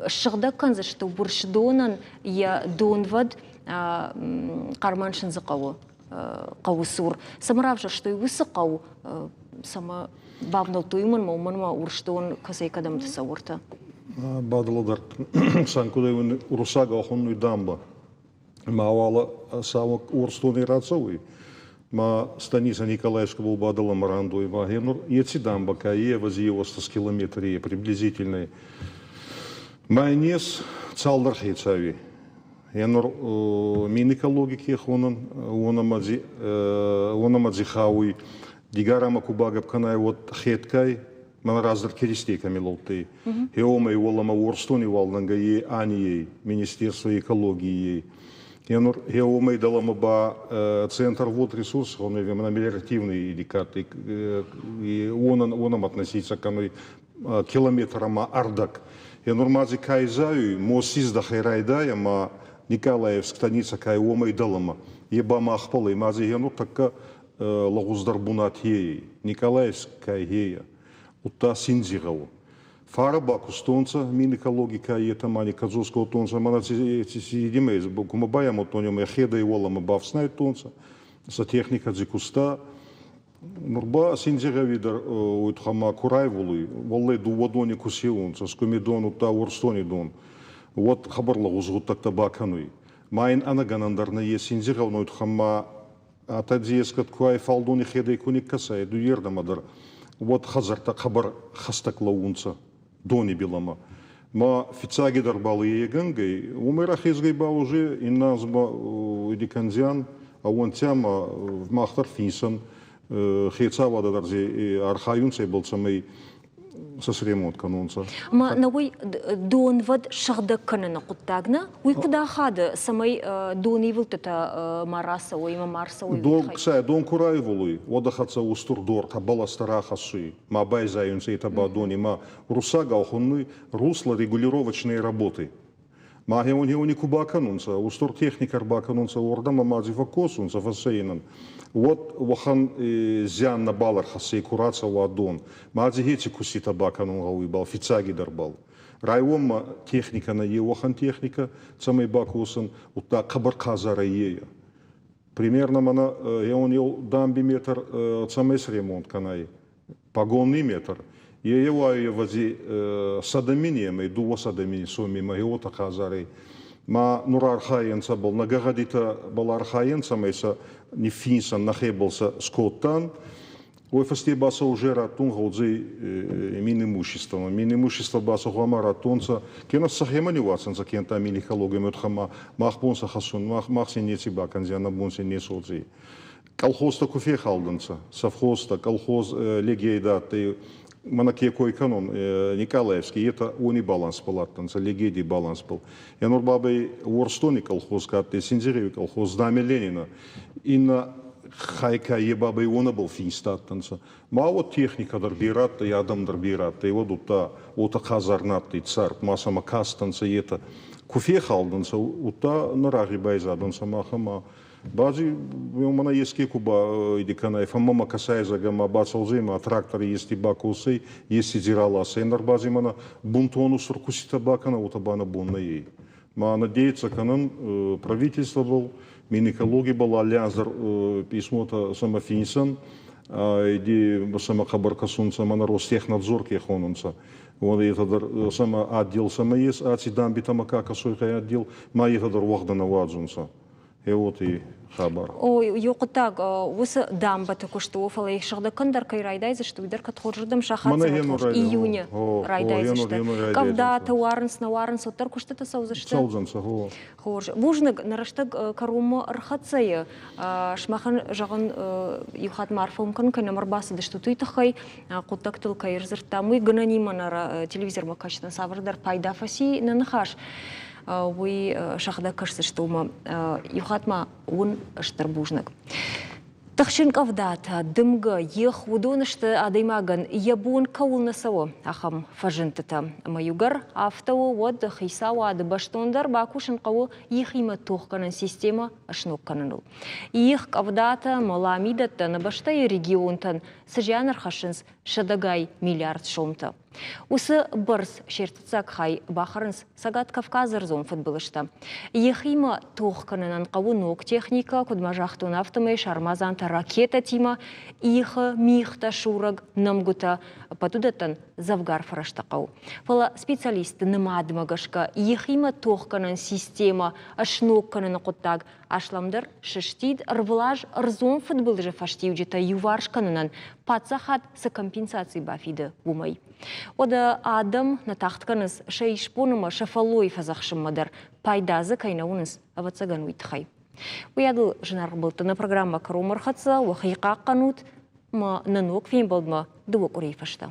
ссыгъдӕг кӕндзысты Урсдонӕн йӕ донвӕд Хъарман-Сындзы хъӕуы хъӕуы цур. Цӕмӕ равзӕрстой уыцы хъӕу, цӕмӕ бавнӕлдтой уымӕн ӕмӕ уымӕн ӕмӕ Урсдон кӕцӕй кӕдӕмты цӕуы ӕртӕ? Бадыла дӕр санкудӕй уруссагау хуннуй дамба. Ма уал сауӕг Урсдони рацӕуй, ма станица Николаевского бадыла марандуй, ма гъенур еци дамба ка ӕвӕдзи еуӕстӕс километри приблизительно. Ма ин ес цалдӕр хецауи. Енур Минэкологи ке хонӕн, уонӕмӕ дзи хауй Дигарӕмӕ ку багӕпп кӕнай, уӕд хеткай мӕн раздӕр Киристей кӕми лӕудтӕй. Гъеуомӕй уӕлӕмӕ Уорстони уалдӕнгӕ е ани Министерство экологии. Енур гъеуомӕй дӕлӕмӕ ба Центр водресурс хонуй, мӕнӕ мелиоративный индикатор, уонӕн уонӕм относиться кӕнуй километр ӕма ӕрдӕг. Енур ма дзи ка изайуй, моси здӕхӕй райдайа ма Николаевск станицӕ кай уомӕй дӕлӕмӕ. Е ба махбӕл ӕй, ма дзи енур тӕккӕ лӕгъуздӕр бунат ейй, Николаевск кай ейӕ, удта Синдзигъӕу. Фарӕ бакустонцӕ Минэкологи ка етӕ ма кӕдзос кодтонцӕ, мӕнӕ ци ци кумӕ байамудтон, ӕма хедӕй уӕлӕмӕ бафснайдтонцӕ, сӕ техникӕ дзи куста. Нур ба Синдзигъӕуи дӕр уой туххӕн ма ку райвулуй, уӕллӕй дууӕ дони ку сеунцӕ, Скуми дон, удта Уорсдони дон, уӕд хъӕбӕр лӕгъуз гъуддӕгтӕ бакӕнуй. Ма ин ӕнӕгӕнӕн дӕр нӕййес Синдзигъӕу уой туххӕн ма атӕдзи ескӕд ку ӕй фалдони хедӕй ку никкӕсай дуйердӕмӕ дӕр, уӕд хӕдзӕрттӕ хъӕбӕр хӕстӕг лӕуунцӕ дони билӕмӕ. Ма фиццагидӕр бал егӕнгӕй, уомӕй рахезгӕй ба уже иннӕ анз ба иди кӕндзиан, ӕууӕндтиан ма мах дӕр финсӕн, хецауадӕ дӕр зи архайунцӕ ибӕл, цӕмӕй сӕ сремонт кӕнонцӕ. Ма нӕуый донвӕд сыгъдӕг кӕныны хъуыддаг нӕ, уый куыд ахады, цӕмӕй донивылдтытӕ ма рацӕуой ӕмӕ ма рцӕуой? Дон, дон ку райвулуй, уӕд хӕццӕ устур дортӕ, бӕлӕстӕ рахӕссуй, ма байзайунцӕ етӕ ба дони, ма руссагау хуннуй русло регулировочные работы. Ма хеуон-хеуони ку бакӕнунцӕ, устур техникӕ ӕрбакӕнунцӕ уордӕмӕ ма дзи фӕккосунцӕ, фӕссӕйнӕн, уӕд уӕхӕн зиан нӕбал ӕрхӕссей, ку рацӕуа дон. Ма дзи еци куститӕ бакӕнун гъӕуй бал, фиццагидӕр бал. Районмӕ техникӕ нӕййе уӕхӕн техникӕ, цӕмӕй бакосӕн, удта хъӕбӕр хъазарӕй ее. Примерно мӕнӕ еун еу дамби метр цӕмӕй сремонт кӕнай, погонный метр, е еуӕй-ӕвӕдзи 100 мини ӕма 200 мини соми ма уотӕ хъазарӕй. Ма нур архайӕн цӕбӕл, нӕ гӕгъӕдитӕбӕл архайӕн, цӕмӕй сӕ ниффинсӕн, нӕхебӕл сӕ скодтан. Уой фӕсте ба сӕ уже раттун гъӕудзӕй Минимуществомӕ. Минимущество ба сӕ гъуама раттонцӕ, кенӕ сӕхемӕ ниууадзӕнцӕ, кенӕ та Минэкологимӕ мӕ мах бон сӕ хӕссун, мах, мах син неци бакӕндзиан, нӕ бон син не содзей. Колхозтӕ ку фехалдӕнцӕ, совхозтӕ, колхоз легейдӕ адтӕй, мӕнӕ ке кой кӕнун, Николаевский, етӕ уони балансбӕл адтӕнцӕ, легеди балансбӕл. Е нур бабӕй Уорстони колхоз ка адтӕй, Синдзигъеуи колхоз, Знамя Ленина, иннӕ хайка е бабӕй уонӕбӕл финст адтӕнцӕ. Ма уӕд техникӕ дӕр берӕ адтӕй, адӕм дӕр берӕ адтӕй, уӕд удта уотӕ хъазар на адтӕй цард, ма сӕмӕ кастӕнцӕ етӕ. Ку фехалдӕнцӕ, удта нӕ рагъи байзадӕнцӕ мах ӕма Бази мӕнӕ еске ку ба иди кӕнай, фӕммӕмӕ кӕсай зӕгӕ ма бацӕудзӕй ма трактори ести бакосӕй, ести дзираласӕй. Нур бази мӕнӕ бунтон устур куститӕ бакӕнӕ, уотӕ ба нӕ бон нӕй. Ма надеяться кӕнӕн правительствобӕл, Минэкологибӕл алли дӕр писмотӕ сӕмӕ финсӕн, иди сӕмӕ хъӕбӕр кӕсунцӕ, мӕнӕ Ростехнадзор ке хонунцӕ. Уӕд етӕ дӕр сӕмӕ отдел сӕмӕ ес, аци дамбитӕмӕ ка кӕсуй отдел, ма етӕ дӕр уӕгъдӕ нӕ уадзунцӕ. Гъеуоти хабар. О, иу хъуыддаг уыцы дамбӕты куыст у, фӕлӕ их сыгъдӕг кӕндӕр кӕй райдайдзысты, уый дӕр кӕд хорзырдӕм сахатдзӕн июны райдайдзысты. Къӕвдатӕ уарынц, нӕ уарынц, уӕддӕр куыстытӕ цӕудзысты. Цӕудзӕнцӕ, гъо. Хорз. Бузныг, нӕ рӕстӕг кӕронмӕ ӕрхӕццӕйы. Сымахӕн зӕгъын, иу хатт ма арфӕ уын кӕнын, кӕй нӕм ӕрбацыдыстут, уый тыххӕй хъуыддӕгтыл кӕй ӕрдзырдтам, уый гӕнӕнимӕ нӕ телевизормӕ кӕсджытӕн цавӕрдӕр пайда фӕци нӕ ныхас. Уый сӕхӕдӕг кӕсдзысты уымӕ. Иу хатт ма уын стыр бузныг. Тыхджын къӕвдатӕ, дымгӕ, их уыдон сты адӕймагӕн йӕ бон кӕуыл нӕ цӕуы, ахӕм фӕзындтытӕ. Ӕмӕ иугӕр афтӕ у, уӕд хицауады бӕстондӕр бакусын хъӕуы ихимӕ тохгӕнӕн системӕ сног кӕныныл. Их, къӕвдатӕ ӕмӕ ламидӕттӕ нӕ бӕстӕйы регионтӕн цы зиан ӕрхӕссынц сӕдӕгай миллиард сомтӕ. Уыцы бӕрц се ртыццаг хай бахӕрынц Цӕгат Кавказы ӕрдзон фыдбылызтӕ. Йӕхимӕ тох кӕнынӕн хъӕуы ног техникӕ, куыд ма загътон, афтӕмӕй сармадзантӕ ракетӕтимӕ, ихы мигътӕ сурӕг нӕмгуытӕ, ӕппӕт уыдӕттӕн дзӕвгар фӕрӕзтӕ хъӕуы. Фӕлӕ специалистты нымадмӕ гӕсгӕ йӕхимӕ тохгӕнӕн системӕ сног кӕныны хъуыддаг асламдӕр сыстид ӕрвылаз ӕрдзон фыдбылызы фӕстиуджытӕ иуварс кӕнынӕн паддзахад цы компенсаци бафиды, уымӕй. Уӕдӕ адӕм нӕ тагъд кӕнынц сӕ исбон ӕмӕ сӕ фӕллойы фӕдзӕхсынмӕ дӕр, пайда дзы кӕй нӕ уынынц, ӕвӕццӕгӕн, уый тыххӕй. Уыйадыл зынаргъ былты нӕ программӕ кӕронмӕ ӕрхӕццӕ, уӕхи хъахъхъӕнут ӕмӕ нӕ ног фембӕлдмӕ дыууӕ къуырийы фӕстӕ.